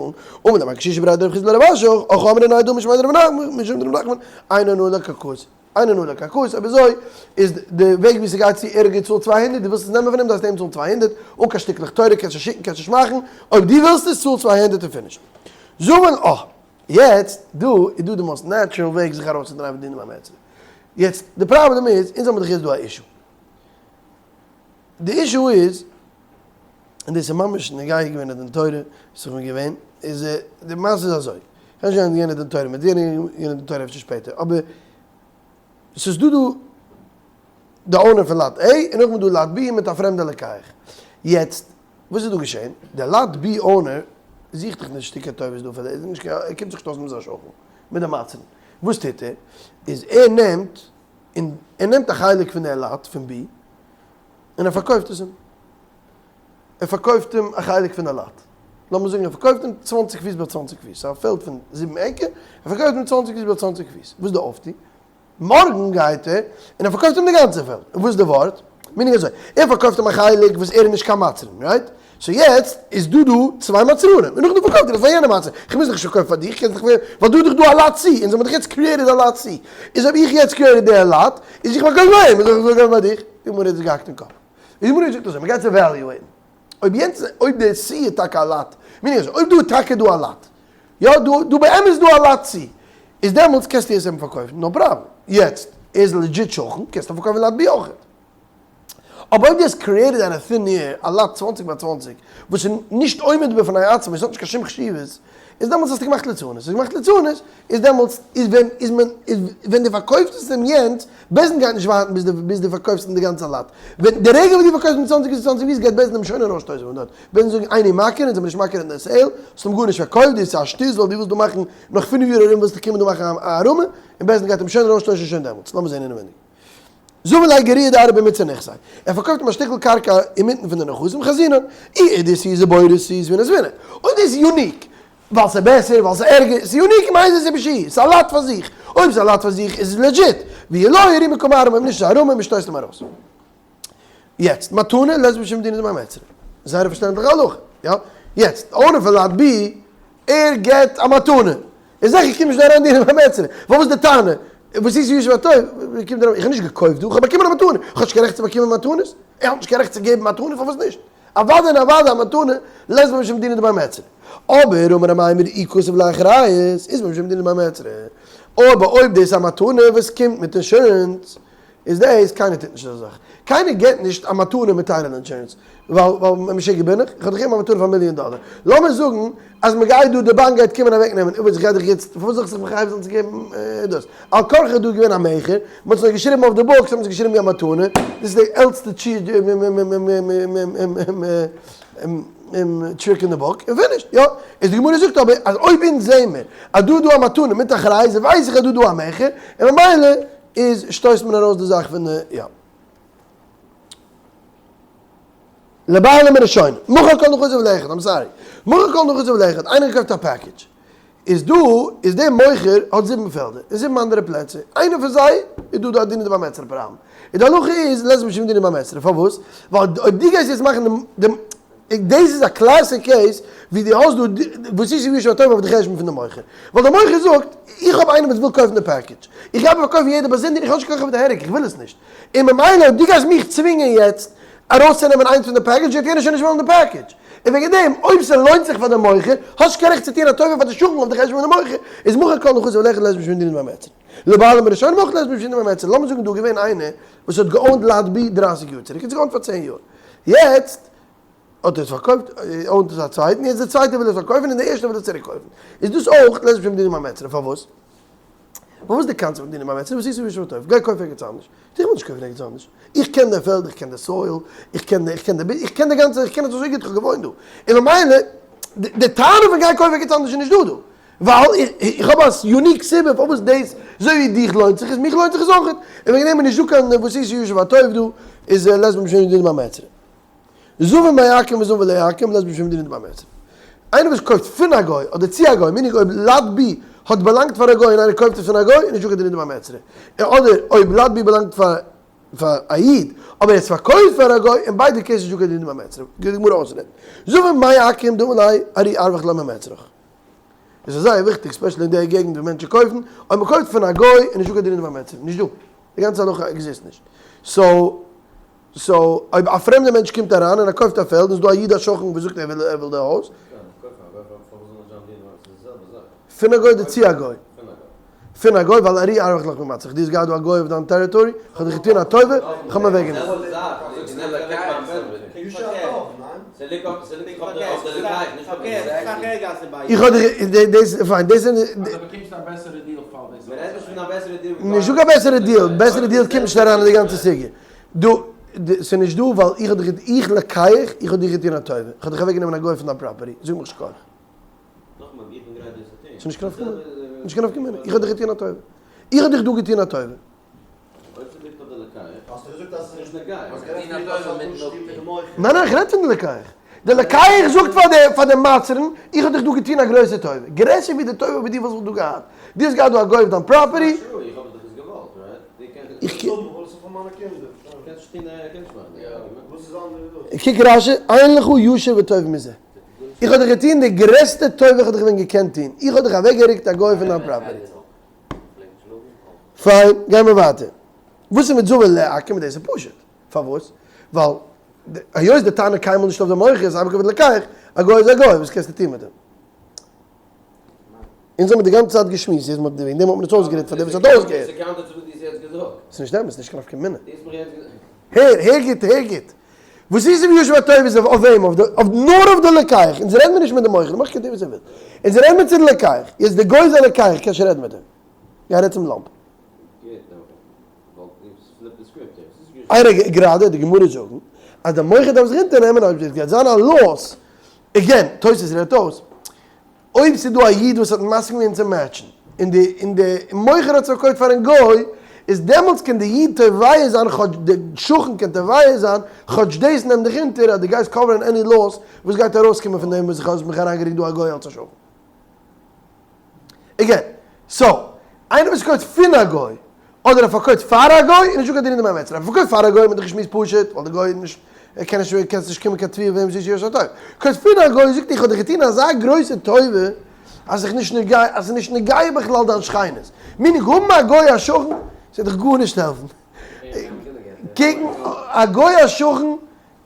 [SPEAKER 1] אמר ליה מר קשישא בריה דרב חסדא לרב אשי, הכי אמרי ניידא משמיה דרב נחמן משום דרב נחמן, אין אונאה לקרקעות, אין אונאה לקרקעות, אויב אזוי איז די וועג ווי ס'גייט צו ער האט געצאלט 200 דו ווילסט עס נעמען פון אים דארפסטו אים צאלן 200, אן קיין שטיקלעך תורה קענסט נישט שיקן קענסט נישט מאכן, אויב דו ווילסט עס צאל 200 און finish. זאגן אה. יעצט, דא איז דא די most natural וועג זיך ארויסצודרייען פון דיני בר מצרא. יעצט, די פראבלעם איז, אונז האבן דאך יעצט דא א issue. די issue איז, און דאס איז ממש נוגע געווען אין דין תורה, וואס איך בין געווען, איז די מעשה איז אזוי, כ'קען נישט גיין אין דין תורה, מ'וועט זען אין דין תורה אפשר שפעטער, אבער ס'איז דא דא די owner פון lot A, און נאכדעם איז דא lot B מיט א פרעמדע לוקח. יעצט, וואס איז דא געשען? דער lot B owner זוכט דאך נישט שטיקער טובות דא פאר די, נישט קיין, ער קומט זיך נישט אויס מיט זיין שכן, מיט די מצרן. וואס טוט ער? איז ער נעמט, און ער נעמט א חלק פון דער lot פון B, און ער פארקויפט עס אים. ער פארקויפט אים א חלק פון די lot. לאמיר זאגן ער פארקויפט אים 20 פיס ביי 20 פיס, ס'איז א פעלד פון 7 עקער, ער פארקויפט אים 20 פיס ביי 20 פיס. וואס איז די אויפטו? מארגן גייט ער און ער פארקויפט אים די גאנצע פעלד. און וואס איז די ווארט? meaning אזוי, ער פארקויפט אים א חלק וואס ער איז נישט קיין מצרן, right? so יעצט איז דא דא צוויי מצרנים, און נאכדעם פארקויפט ער עס פאר יענע מצרן. איך מוז דאך נישט פארקויפן פאר דיך, קענסט דאך ווייל דא איז דאך דא א lot C, אונז האבן דאך יעצט created א lot C. איז אויב איך יעצט created די lot, איז איך פארקויף פאר אים, איז איך פארקויף פאר דיך. די גמרא האט זיך געהאקט אין קאפ. די גמרא זאגט אזוי, מ'גייט עס evaluate ן. אויב יענץ, אויב די C איז טאקע א lot, meaning אזוי, אויב דא איז טאקע דא א lot, יא, דא, דא באמת איז דא א lot C, איז דעמאלטס קענסטו עס אים פארקויפן, no problem. יעצט, ער איז legit שכן, קענסטו אים פארקויפן lot B אויכעט. אבער אויב דו האסט created out of thin air א lot 20 ביי 20, וואס איז נישט עומד בפני עצמו, עס האט נישט קיין שום חשיבות, איז דעמאלטס האסטו געמאכט ליצנות. האסט געמאכט ליצנות, איז דעמאלטס, איז ווען, איז מען, איז ווען דו פארקויפסט עס אים יענץ, בית דין גייט נישט ווארטן ביז דו, ביז דו פארקויפסט אים די גאנצע lot. ווען די רגע וואס דו פארקויפסט אים 20 ביז 20 פיס, גייט בית דין אים שוין ארויסשטויסן פון דארט. בית דין זאגן, איני מכיר, אונז זעמיר נישט מכיר אין די sale, האסט אים גארנישט פארקויפט, דאס איז א שטות, ווייל דו ווילסט דא מאכן, נאך פינף יאר ארום ווילסטו קומען דא מאכן א הערמה, און בית דין גייט אים שוין ארויסשטויסן שוין דעמאלטס. לאמיר זען אינעווייניג. זבין ליה גירועא דארעא במיצר נכסי, ער פארקויפט אים א שטיקל קרקע אינמיטן פון די נכסים, חזינן, אי אידית היא זבורית היא זבינא זבינא. אויב דאס איז unique, ווייל ס'איז בעסער, ווייל ס'איז ערגער, ס'איז unique מאיזה סיבה שהיא, ס'איז א lot פאר זיך, אויב ס'איז א lot פאר זיך איז עס legit, ואי לא ארומי קא מערים, אויב נישט איז הערמה, מ'שטויסט אים ארויס. יעצט, מתנה לית משום דינא דבי מצרא. זייער א פארשטענדליכע הלכה, יא? יעצט, owner פון lot B, ער געבט א מתנה. איז זיכער קומט נישט דא אריין דינא דבי מצרא. ווייל וואס איז די טענה? וואס איז יושב הטוב? ווי קומט דער? איך האב נישט געקויפט דא, איך האב באקומען א מתנה. איך האב נישט קיין רעכט צו באקומען מתנות? ער האט נישט קיין רעכט צו געבן מתנות? פארוואס נישט? אוודאי און אוודאי א מתנה לית בה משום דינא דבר מצרא. אבער אמר אמימר אי כתב ליה אחריות אית בה משום דינא דבר מצרא. אבער אויב דאס איז א מתנה וואס קומט מיט אינשורענס איז דאס קיינער טוט נישט אזא זאך. קיינער געט נישט א מתנה מיט title insurance. ווייל ווייל משוגע בין איך? איך האב דיך געגעבן א מתנה פאר מיליאן דאלער. לאמיר זאגן אז מען גייט דא די באנק גייט קומען אוועק נעמען און וואס איך גיי דיך יעצט פארוואס זאל איך זיך מחייב זיין צו געבן דאס? על כרחך איז דא געווען א מכר, מען האט עס נאר געשריבן אויף די books האט מען עס געשריבן ווי א מתנה, דאס איז די עלטסטע trick אין די book, און finished, יא. איז די גמרא זאגט אבער אז אויב אונז זעהן מיר אז דא איז דא א מתנה מיט אחריות ווייס איך אז דא איז דא א מכר, און ממילא איז שטויסט מען ארויס די זאך פון די יא. לבעלים הראשונה, מכר כל נכסיו לאחד, I'm sorry, מכר כל נכסיו לאחד, איינער האט געקויפט א package, איז דא, איז דער מוכר האט זיבן פעלדער, אין זיבן אנדערע פלעצער, איינע פון זיי איז דא די דינא דבר מצרא פראבלעם, און די הלכה איז לית משום דינא דבר מצרא, פארוואס? ווייל אויב דו גייסט יעצט מאכן דעם דעם, דאס איז א classic case ווי דו האסט דא ועשית וישב הטוב אויף די חשבון פון די מוכר, ווייל דער מוכר זאגט, איך האב איינעם וואס וויל קויפן די package, איך גיי פארקויפן יעדער באזונדער, איך האב נישט קיין כח אויף די headache, איך וויל עס נישט, און ממילא אויב דו גייסט מיך צווינגען יעצט ארויסצונעמען איינס פון די package וועט יענער שוין נישט וועלן די package, און וועגן דעם אויב ס'לוינט זיך פאר די מוכר, האסט נישט קיין רעכט צו טון א טובה פאר די שכן אויף די חשבון פון די מוכר, איז מכר כל נכסיו לאחד לית משום דינא דבר מצרא. לבעלים הראשונים אויך לית משום דינא דבר מצרא. לאמיר זאגן דא געווען איינער וואס האט גע own ט lot B דרייסיג יאר צוריק, האט עס גע own ט פאר צען יאר, יעצט האט ער עס פארקויפט, own ט עס א צווייטן, יעצט דער צווייטער וויל עס פארקויפן און דער ערשטער וויל עס צוריק קויפן, איז דאס אויך לית משום דינא דבר מצרא, פארוואס? פארוואס די קאנצעפט פון דינא דבר מצרא, וואס איז וישב הטוב, גיי קויף ערגעץ אנדערש, איך וויל נישט קויפן ערגעץ אנדערש, איך קען די פעלד, איך קען די soil, איך קען די, איך קען די, איך קען די גאנצע, איך קען עס אזוי גוט, איך האב געוואוינט דא, און ממילא, די טענה פון גיי קויף ערגעץ אנדערש איז נישט דא דא, ווייל איך האב א unique סיבה פארוואס דאס, אזוי ווי דיך לוינט זיך עס, מיך לוינט זיך עס אויך, און וועגן דעם איז נישט דא קיין ועשית ישר והטוב דא, איז לית בה משום דינא דבר מצרא. זבין מעכו"ם וזבין לעכו"ם לית בה משום דינא דבר מצרא. איינער וואס קויפט פון א גוי אדער צו א גוי, meaning אויב lot B האט באלאנגט פאר א גוי און איינער קויפט עס פון א גוי איז נישטא קיין דינא דבר מצרא. אדער אויב lot B באלאנגט פאר פאר א איד אבער ער האט עס פארקויפט פאר א גוי, אין ביידע cases איז נישטא קיין דינא דבר מצרא. גייט די גמרא אויסרעדן. זבין מעכו"ם דאמר ליה ארי ארווח לך ממצרך. עס איז זייער וויכטיג specially אין די געגנט ווי מענטשן קויפן, אויב מען קויפט פון א גוי איז נישטא קיין דינא דבר מצרא, נישט דא. די גאנצע הלכה exist נישט. so so אויב א פרעמדע מענטש קומט אריין און ער קויפט א פעלד און ס'דא א איד א שכן וואס זאגט ער וויל ער וויל די הויז. פון א גוי אדער צו א גוי? פון א גוי ווייל ארי ארווח לך ממצרך דו האסט געהאט דא א גוי אויף דיין territory איך האב דיך געטון א טובה איך האב אים אוועק גענומען. איך האב דיך דאס פיין דאס איז נישטא קיין בעסערע deal בעסערע deal קומט נישט אריין אין די גאנצע סוגיא. דא, ס'איז נישט דא ווייל איך האב דיך, איך לוקח, איך האב דיך געטון א טובה, איך האב דיך אוועק גענומען א גוי פון דיין property, זאג מיך שכוח. ס'איז נישט קיין נפקא מינה, נישט קיין נפקא מינה, איך האב דיך געטון א טובה, איך האב דיך דא געטון א טובה. ניין ניין איך רעד פון די לוקח, די לוקח זאגט פאר די פאר די מצרן, איך האב דיך דא געטון א גרויסע טובה, גרעסער ווי די טובה וואס דו וואלסט וואלט דא געהאט, דו האסט געהאט דא א גוי אויף דיין property, קוק רש"י, אין לך ישר וטוב מזה. איך האב דיך געטון די גרעסטע טובה איך האב דיך ווען געקענט טון, איך האב דיך אוועקגערוקט א גוי פון דיין property. פיין, גייען מיר ווייטער. וואס איז מיט זבין לעכו"ם? דאס איז פשוט. פארוואס? ווייל היות די טענה קיינמאל נישט אויף די מוכר איז אייביג אויף די לוקח, א גוי איז א גוי, וואס קענסטו טון מיט אים? אונז האבן די גאנצע צייט געשמועסט, יעצט מ'האט וועגן דעם האט מען עס אויסגערעדט פאר דעם וואס האט אויסגעהערט. ס'איז נישט אמת, נישט קיין נפקא מינה. הער, הער גוט, הער גוט. וואס איז ווי יושב הטוב איז אויף וועם? אויף די, אויף נאר אויף די לוקח. אונז רעדן מיר נישט מיט די מוכר, די מוכר קען טון וואס ער וויל. אונז רעדן מיר צו די לוקח. יעצט די גוי איז א לוקח, קענסט שוין רעדן מיט אים. גיי רעד צום לאמפ. איין רגע, גראדע די גמרא זאגן אז די מוכר דארף זיך אונטערנעמען אויב עס גייט זיין א loss, again, תוס' רעדט אויס, אויב ס'איז דא א איד וואס האט מסכים געווען צו match ן, און די און די מוכר האט עס פארקויפט פארן גוי, איז דעמאלטס קען די איד תובע זיין כאטש די שכן קען תובע זיין, כאטש דאס נעם דיך אונטער אז דו גייסט cover ן any loss וואס גייט ארויסקומען פון דעם וואס איך האב מיך אריינגערוקט דא א גוי אלס א שכן. again, so, איינער וואס קויפט פון א גוי, אדער ער פארקויפט פאר א גוי, איז נישטא קיין דין אין די מצרא. ער פארקויפט פאר א גוי האט מען דאך געשמועסט פשוט, ווייל די גוי איז נישט, ער קען נישט, קענסט נישט קומען קיין תביעה וועם ס'איז יושר טוב. קויפט פון א גוי, זאגט איך האב דיך געטון אזא גרויסע טובה, אז איך נישט נוגע, אז ס'איז נישט נוגע בכלל דיין שכינות. meaning האבן א גוי א שכן, ס'וועט דיך גארנישט העלפן. קוקן, א גוי א שכן.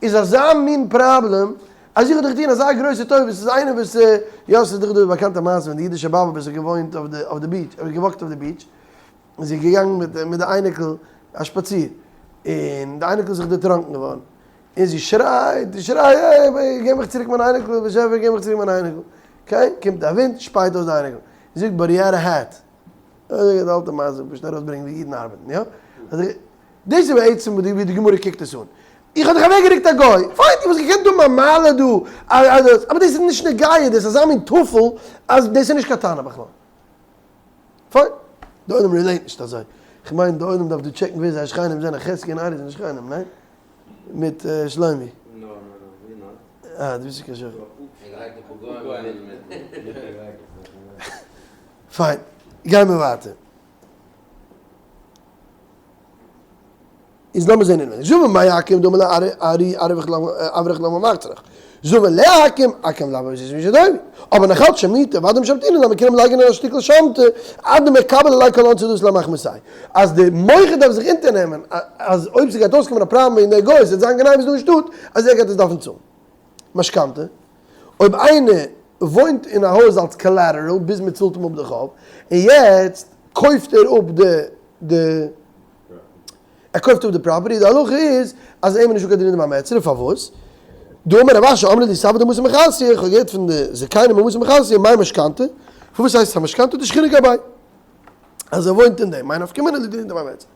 [SPEAKER 1] איז אזא מין פראבלעם אז איך האב דיך געטון אזא גרויסע טובה, ס'איז איינער וואס יא ס'איז דאך דא די באקאנטע מעשה ווען די אידישע באבע וואס האט געוואוינט אויף די אויף די beach, האט געוואקט אויף די beach, און זי איז געגאנגען מיט מיט די אייניקל א שפאציר, און די אייניקל איז זיך דערטראנקן געווארן, און זי שרייט און שרייט אה געב מיך צוריק מיין אייניקל, באשעפער געב מיך צוריק מיין אייניקל, okay, קומט א ווינט שפייט אויס די אייניקל, זי זאגט but he had a hat, אזוי די אלטע מעשה, פשוט ארויסברענגען ווי אידן ארבעטן, יא? דאס איז בעצם ווי די גמרא קוקט עס אן. איך האב דיך אוועקגערוקט א גוי, פיין, דו וואלסט געקענט האבן א מעלה דא, אבער דאס איז נישט נוגע, דאס איז אזא מין טפל אז דאס איז נישט קיין טענה בכלל. פיין, די עולם relate נישט אזוי. כ'מיין די עולם דארף דא check ן ווער זייער שכנים זענען, חזקי און ארי זענען שכנים, ניין? מיט שלומי. אה, דו ביסט נישט קיין שכן. פיין, גיימער ווייטער. איז לאמיר זען אינווענדיג. זאג מיר מאי עכו"ם דאמר לארי אברך למה מחצרך. זאג מיר לעכו"ם עכו"ם למה איז עס נישט דומה. אבער נאך אלץ שמיטה ואדם שבתינא לאמיר קענען לייגען אין א שטיקל שמטה עד דמקבל עלי כל אנצי דאס למחמסי. אז די מוכר דארף זיך אונטערנעמען אז אויב ס'גייט אויסקומען א פראבלעם וועגן די גוי ס'וועט זיין גניבות דא אין שטאט אז ער גייט עס דארפן צאלן. משכנתא. אויב איינער וואוינט אין א הויז אלס collateral ביז מען צאלט אים אפ די חוב, און יעצט קויפט ער אפ די די ער קויפט אפ די property, די הלכה איז אז אים איז נישטא קיין דין אין די פארוואס? דאמר רב אשי אמרי לי סבי דמתא מחסיא, איך האב געהערט פון די זקנים במתא מחסיא, מאי משכנתא? פארוואס הייסט עס א משכנתא? דשכינה גביה. אז ער וואוינט אין דעם, מאי נפקא מינה לדינא דבי מצרא.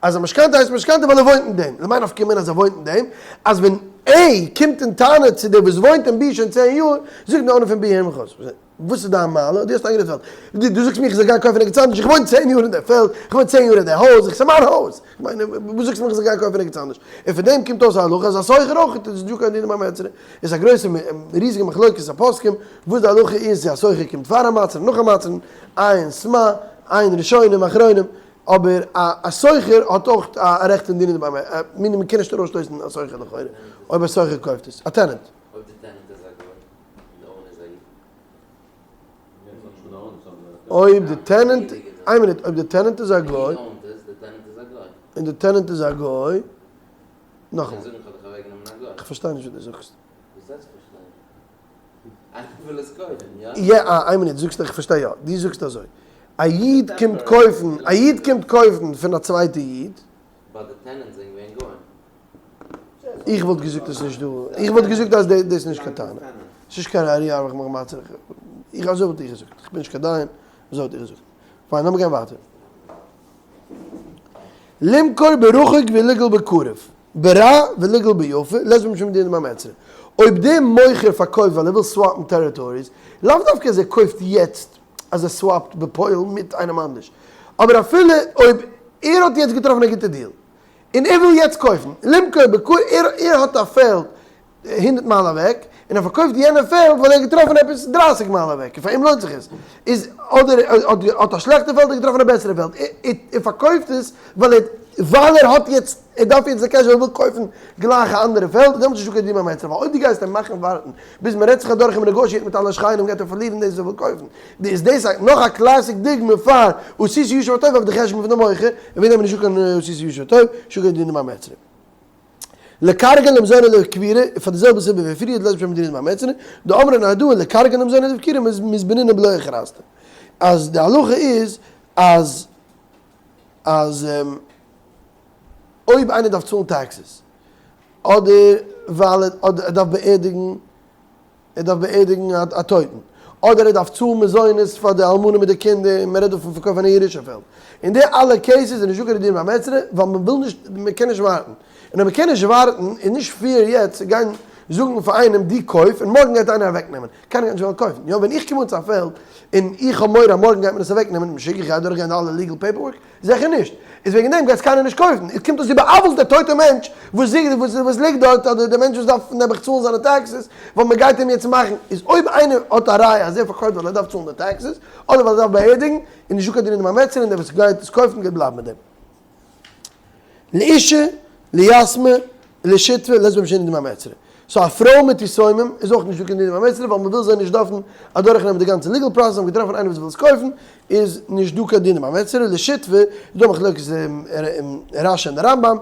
[SPEAKER 1] אז א משכנתא הייסט משכנתא ווייל ער וואוינט אין דעם, למאי נפקא מינה אז ער וואוינט אין דעם, אז ווען A קומט און טענה'ט צו דער וואס וואוינט אין B שוין צען יאר, זאגט די owner פון B אים חוץ מזה, וואס איז דיין מעלה, דו האסט איינגערעדט פעלד, דו זאגסט מיר איך זאל גיין קויפן ערגעץ אנדערש, איך וואוין צען יאר אין דער פעלד, איך וואוין צען יאר אין דער הויז, איך ס'איז מיין הויז, איך מיין וואס זאגסטו מיר איך זאל גיין קויפן ערגעץ אנדערש, און פון דעם קומט אויס א הלכה אז א שוכר אויך איז נישטא קיין דין ביי מצרא, איז א גרויסע ריזיגע מחלוקת הפוסקים וואס די הלכה איז צו א שוכר קומט פאר א מצרא נאך א מצרא, עיין סמ"ע, עיין ראשונים אחרונים, אבער א שוכר האט אויך א רעכט אין דינא דבי מינים מ'קען נישט ארויסשטויסן א שוכר לכאורה, אויב א שוכר קויפט עס, א tenant.
[SPEAKER 2] אויב די tenant איז א גוי און די owner איז א איד.
[SPEAKER 1] אויב די tenant, איין מינוט, אויב די tenant איז א גוי. און די tenant איז א גוי, נאכאמאל. כ'פארשטיי נישט וואס דו זאגסט. יא אה, איין מינוט, זאגסט איך פארשטיי יא, דו זאגסט אזוי, א איד קומט קויפן, א איד קומט קויפן פון א צווייטע איד. איך וואלט געזאגט עס איז נישט דא, איך וואלט געזאגט אז דאס איז נישט קיין טענה, עס איז נישט קיין ראיה אויף מיך מצה, איך אזוי וואלט איך געזאגט, איך בין נישט קיין דיין, אזוי וואלט איך געזאגט. פיין לאמיר גיין ווייטער. למכור ברחוק ולגאול בקרוב. ברע ולגאול ביפה, לית בהו משום דינא דבי מצרא. אויב דער מוכר פארקויפט ווייל ער וויל swap ן territories, לאו דווקא אז ער קויפט יעצט אז ער swap ט בפועל מיט איינעם אנדערש, אבער אפילו אויב ער האט יעצט געטראפן א גוטע deal און ער וויל יעצט קויפן, למכור בקרוב, ער האט א פעלד הונדערט מייל אוועק, און ער פארקויפט יענע פעלד ווייל ער האט געטראפן עפעס דרייסיג מייל אוועק, און פאר אים לוינט זיך עס, איז אדער ער האט א שלעכטע פעלד און געטראפן א בעסערע פעלד, ער פארקויפט עס ווייל ער ווייל ער האט יעצט, ער דארף יעצט די cash ווייל ער וויל קויפן גלייך א אנדערע פעלד, דעמאלטס איז נישטא קיין דין ביי מצרא, ווייל אויב דו גייסט אים מאכן ווארטן ביז מען רעדט זיך אדורך און מען negotiate מיט אלע שכנים גייט ער פארלירן דאס וואס ער וויל קויפן, איז דאס נאך א classic דוגמא פאר עשית ישר וטוב אויף די חשבון פון די מוכר, און וועגן דעם איז נישטא קיין עשית ישר וטוב, נישטא קיין דין ביי מצרא. לקרגן למזוני לקבירה, פאר די זעלבע סיבה ווי פריער לית בהו משום דינא דבי מצרא, דאמרי נהרדעא לקרגן למזוני לקבורה מזבנינן בלא הכרזתא. אז די הלכה איז אז אז אויב איינער דארף צאלן taxes אדער ווייל ער דארף באערדיגן ער דארף באערדיגן א טויטן, אדער ער דארף צאלן מזונות פאר די אלמנה מיט די קינדער, און מען רעדט דא פון פארקויפן א ירושה פעלד. אין די אלע cases איז נישטא קיין דין ביי מצרא, ווייל מען וויל נישט, מען קען נישט ווארטן. און אויב מען קען נישט ווארטן, איז נישט fair יעצט צו גיין זאגן פאר איינעם דו קויף און מארגן גייט איינער אוועקנעמען. קיינער גייט נישט וועלן קויפן. יא, ווען איך קום אן צו א פעלד און איך האב מורא אז מארגן גייט מען עס אוועקנעמען, משוגע איך גיי אדורכגיין די אלע legal paperwork? זיכער נישט. איז וועגן דעם גייט עס קיינער נישט קויפן. איז קומט אויס דו בא'עוול'סט דער טויטער מענטש וואס וואס ליגט דארט, אדער דער מענטש וואס דארף נעבעך צאלן זיינע taxes, ווייל מען גייט אים יעצט מאכן. איז אויב איינער האט א ראיה אז ער פארקויפט ווייל ער דארף צאלן די taxes, אדער ווייל ער דארף באערדיגן, איז נישטא קיין דין אין דעם עמיצער און דער וואס גייט עס קויפן גייט בלייבן מיט דעם. לאשה, ליתמא, לשטפא, לית בהו משום דינא דבי מצרא. so א פרוי מיט יתומים איז אויך נישטא קיין דין דבי מצרא ווייל מ'וויל זיי נישט דארפן אדורכנעמען די גאנצע legal process, האבן געטראפן איינער וואס וויל עס קויפן, איז נישט דא קיין דין דבי מצרא, לשטפא איז דא מחלוקת רש"י און די רמב"ם.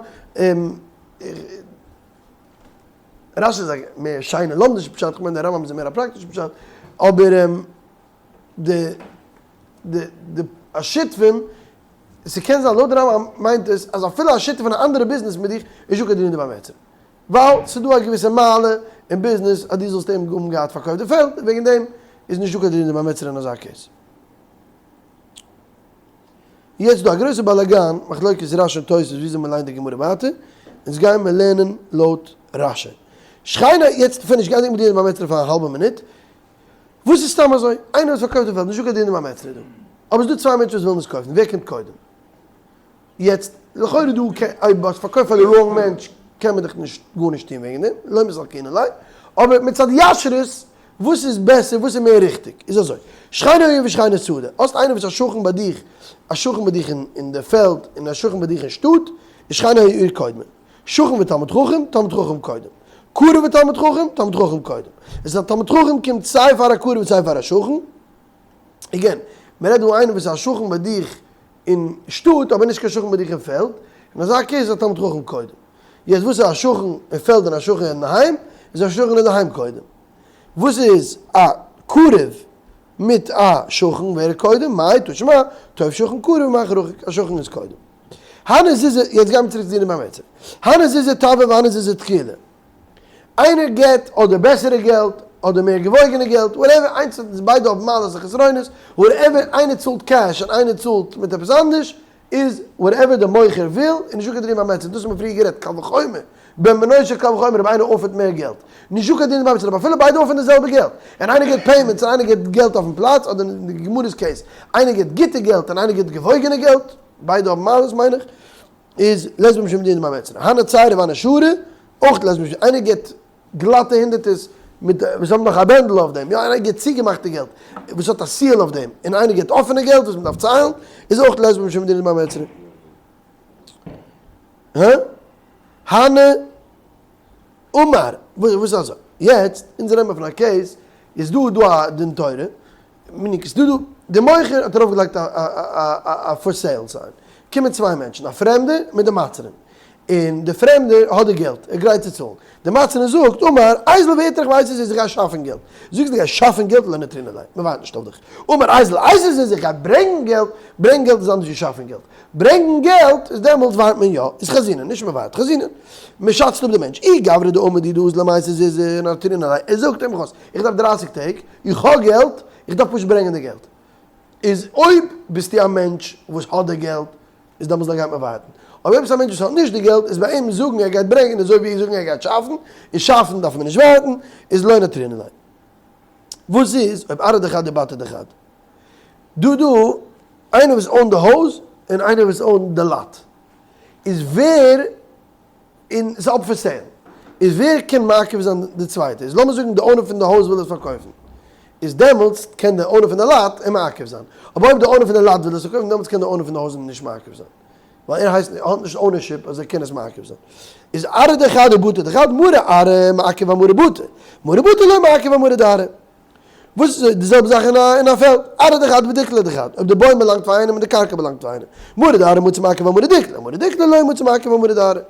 [SPEAKER 1] רשי איז א מער שיינע לומדישע פשט, כ'מיין די רמב ם איז מער א פראקטישע פשט, אבער די די די השותפים, ס'קען זיין לויט די רמב ם מיינט עס אז אפילו א שותף אין א אנדערע ביזנעס מיט דיך איז נישטא קיין דינא דבי מיעצרא, ווייל ס'איז דא א געוויסע מעלה אין ביזנעס אז דו זאלסט אים האבן געהאט פארקויפט די פעלד, וועגן דעם איז נישטא קיין דינא דבי מיעצרא אין אזא case. יעצט דא א גרויסע באלאגאן, מחלוקת רשי און תוס' וויאזוי מען ליינט די גמרא ווייטער, אונז גייען מיר לערנען לויט רשי. שכינה, יעצט finish געענדיגט מיט דינא דבי מיעצרא פאר א האלבע מינוט, וואס איז סתם אזוי? איינער האט פארקויפט די פעלד, נישטא קיין דינא דבי מיעצרא דא, אבער ס'דא צוויי מענטשן וואס ווילן עס קויפן, ווער קומט קודם? יעצט, לכאורה דא קען, אויב האסט פארקויפט פאר די wrong מענטש, קען מען דיך נישט גארנישט טון וועגן דעם, לא מסלקינן ליה, אבער מצד ישרות, וואס איז בעסער, וואס איז מער ריכטיג, איז אזוי, שכן העיר ושכן השדה, האסט איינער וואס איז א שכן ביי דיך, א שכן ביי דיך אין די פעלד, און א שכן ביי דיך אין שטאט, איז שכן העיר קודם. שכן ותלמיד חכם, תלמיד חכם קודם. קרוב ותלמיד חכם, תלמיד חכם קודם. עס איז א תלמיד חכם קומט סיי פאר א קרוב און סיי פאר א שכן. again, מען רעדט דא איינער וואס איז א שכן ביי דיך אין שטאט אבער נישט קיין שכן ביי דיך אין פעלד, אין אזא case איז א תלמיד חכם קודם. יעצט וואס איז א שכן אין פעלד און א שכן אינדערהיים, איז א שכן אינדערהיים קודם. וואס איז א קרוב מיט א שכן ווער איז קודם? מאי תא שמע, טוב שכן קרוב מאחר רחוק, א שכן איז קודם. הני זוזי, יעצט גיימיר צוריק צו דינא דבי מיעצרא. הני זוזי טבא והני זוזי דחילא. איינער געט אדער בעסערע געלט אדער מער געוואויגענע געלט, whatever, איינס פון ביידע האבן מעלות און חסרונות, whatever, איינער צאלט cash און איינער צאלט מיט עפעס אנדערש, איז whatever דער מוכר וויל, איז נישטא קיין דינא דבי מיעצרא, דאס האט מען פריער גערעדט, קל וחומר, בן בנו של קל וחומר אויב איינער offer ט מער געלט, נישטא קיין דינא דבי מיעצרא, אבער אפילו ביידע offer ן די זעלבע געלט, און איינער געט payments און איינער געט געלט אויפן פלאץ, אדער אין די גמרא'ס case, איינער געט גוטע געלט און איינער געט געוואויגענע געלט, ביידע האבן מעלות מיין איך, איז לית בהו משום דינא דבי מיעצרא. הני ציירי והני שרי, אויך לית בהו משום, איינער געט גלאטע הונדערטערס מיט וואס האבן נאך א בענדל אויף דעם, יא איינער גיבט צוגעמאכטע געלט וואס האט א seal אויף דעם, און איינער גיבט אפענע געלט וואס מען דארף ציילן, איז אויך לית בהו משום דינא דבי מיעצרא. הא? הני אמר, וואס איז אזוי? יעצט, אונז רעדן מיר פון א case, איז דא דא א דין תורה, meaning ס'דא דא, די מוכר האט ארויף געלייגט א for sale sign, קומען צוויי מענטשן, א פרעמדער מיט די מצרן, און די פרעמדער האט די געלט, ער גרייט צו צאלן, די מצרן זאגט, אמר, איזיל ואטרח ואיתי זוזי, איך גיי שאפן געלט, זאגסט דו גייסט שאפן געלט לא נטרינן ליה, מען ווארט נישט אויף דיך, אמר איזיל אייתי זוזי, איך גיי ברענגן געלט, ברענגן געלט איז אנדערש ווי שאפן געלט, ברענגן געלט איז דעמאלטס ווארט מען יא, איז חזינן, נישט מען ווארט, חזינן, מען שאצט אפ די מענטש, אי גברא דאמר דידהו אזיל ומייתי זוזי נטרינן ליה, ער זאגט אים איך דארף דרייסיג טעג, איך האב געלט, איך דארף פשוט ברענגען די געלט. איז אויב ביסטו א מענטש וואס האט די געלט, איז דעמאלטס דאן גייט מען ווארטן. אבער אויב ביסטו א מענטש וואס האט נישט די געלט, איז ביי אים זאגן ער גייט ברענגען איז אזוי ווי זאגן ער גייט שאפן, און שאפן דארף מען נישט ווארטן, איז לא נטרינן ליה. וואס איז אויב ארעא דחד ובתא דחד? דא דא איינער וואס own ט די הויז און איינער וואס own ט די lot. איז ווער און ס'איז up for sale, איז ווער קען מעכב זיין די צווייטע? איז לאמיר זאגן די owner פון די הויז וויל עס פארקויפן, איז דעמאלטס קען די owner פון די lot אים מעכב זיין, אבער אויב די owner פון די lot וויל עס פארקויפן דעמאלטס קען די owner פון די הויז אים נישט מעכב זיין, ווייל ער הייסט ער האט נישט ownership אז ער קען עס מעכב זיין. איז ארעא דחד ובתא דחד מרא ארעא מעכב אמרא בתא, מרא בתא לא מעכב אמרא דארעא. וואס איז די זעלבע זאך אין א פעלד, ארעא דחד ודיקלא דחד, אויב די בוים באלאנגט פאר איינעם און די קרקע באלאנגט פאר איינעם, מרא דארעא מצי מעכב אמרא דיקלא, מרא דיקלא לא מצי מעכב אמרא דארעא.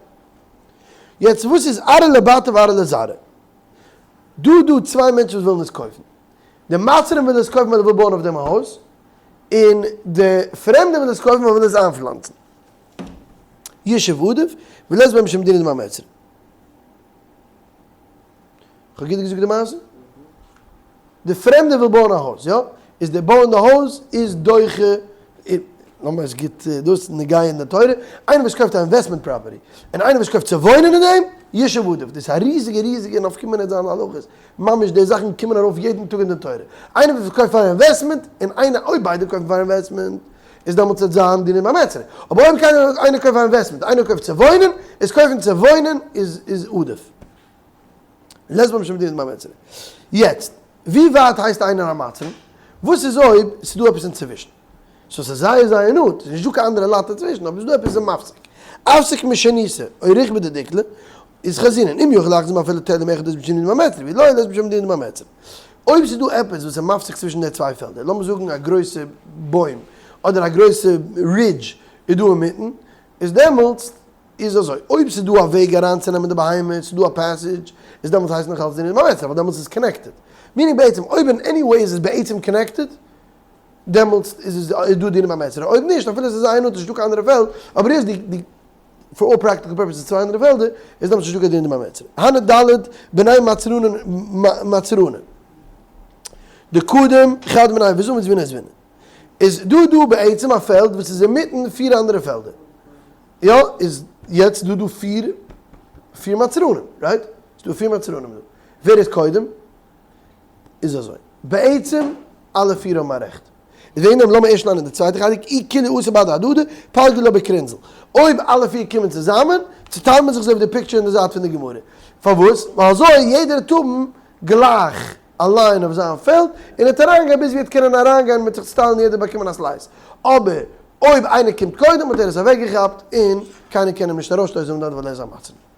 [SPEAKER 1] יעצט וואס איז ארעא לבתא וארעא לזרעא? דא דא צוויי מענטשן וואס ווילן עס קויפן. די מצרים וויל עס קויפן ווייל ער וויל בויען אויף דעם א הויז, און די פרעמדע וויל עס קויפן ווייל ער וויל עס איינפלאנצן. ישוב עדיף, ולית בהו משום דינא דבי מיעצרא. כ'האב גוט געזאגט די מעשה? די פרעמדע וויל בויען א הויז, יא? איז די בויען די הויז איז דוחה, לאמיר עס גוט דאס נוגע אין די תורה, איינער וואס קויפט א investment property, און איינער וואס קויפט צו וואוינען אין דעם, ישוב עדיף, דאס איז א ריזיגע ריזיגע נפקא מינה אין זיינע הלכות, ממש די זאכן קומען ארויף יעדן טאג אין די תורה, איינער וואס קויפט פאר investment, און איינער אויב ביידע קויפן פאר investment, איז דעמאלטס וועט זיין דינא דבי מיעצרא, אבער אויב קיינער איינער קויפט פאר investment, איינער קויפט צו וואוינען, איז קויפן צו וואוינען איז איז עדיף. לית בהו משום דינא דבי מיעצרא. יעצט, ווי ווייט הייסט איינער א מצרן? וואס איז אויב ס'איז דא עפעס אינצווישן? so ס'איז זייער זייער נאנט, ס'איז נישט דא קיין אנדערע lot אינצווישן, אבער ס'איז דא עפעס איז מפסיק. אפסיק משיניתא, או ריחבא דדיקלא, איז חזינן, אם יכול להחזיר אפילו תלם אחד לית בהו משום דינא דבי מיעצרא, ואי לא לית בהו משום דינא דבי מיעצרא. אויב ס'איז דא עפעס וואס איז מפסיק צווישן די צוויי פעלדער, לאמיר זאגן א גרויסע בוים, אדער א גרויסע ridge איז דא אינמיטן, איז דעמאלטס. איז אזוי, אויב ס'איז דא א וועג אריינצונעמען די בהמה, ס'איז דא א passage, איז דעמאלטס הייסט נאך אלץ דינא דבי מצרא, ווייל דעמאלטס איז עס connected. Meaning בעצם, אויב אין any way איז עס בעצם connected, דעמאלטס איז עס איז דא דינא דבי מצרא. אויב נישט, אפילו עס איז איין ארט, נישטא קיין אנדערע פעלד, אבער איז די די for all practical purposes צוויי אנדערע פעלדער, איז דעמאלטס נישטא קיין דינא דבי מצרא. הני ד' בני מצרנין מצרנין. דקדים חד מינייהו וזמין זבינא זבינא. איז דא דא בעצם א פעלד וואס איז אינמיטן פיר אנדערע פעלדער. יא, איז יעצט דא דא פיר פיר מצרנים, right? ס'דא פיר מצרנים דא. ווער איז קודם? איז אזוי. בעצם אלע פיר האבן א רעכט. איז וועגן דעם לאמיר ערשט ליינען די צווייטע חלק, אי כולהו אתו בהדי הדדי, פלגי לה בקרינזל. אויב אלע פיר קומען צוזאמען, צוטיילט מען זיך אזוי ווי די picture אין די זייט פון די גמרא. פארוואס? ווייל אזוי יעדער וועט האבן גלייך א line אויף זיין פעלד, און ער וועט אריינגיין ביז ווי ער וועט קענען אריינגיין מיט זיך צוטיילן יעדער באקומען א slice. אבער אויב איינער קומט קודם האט ער עס אוועקגעכאפט און קיינער קען אים נישט ארויסשטויסן פון דארט ווייל ער איז א מצרן.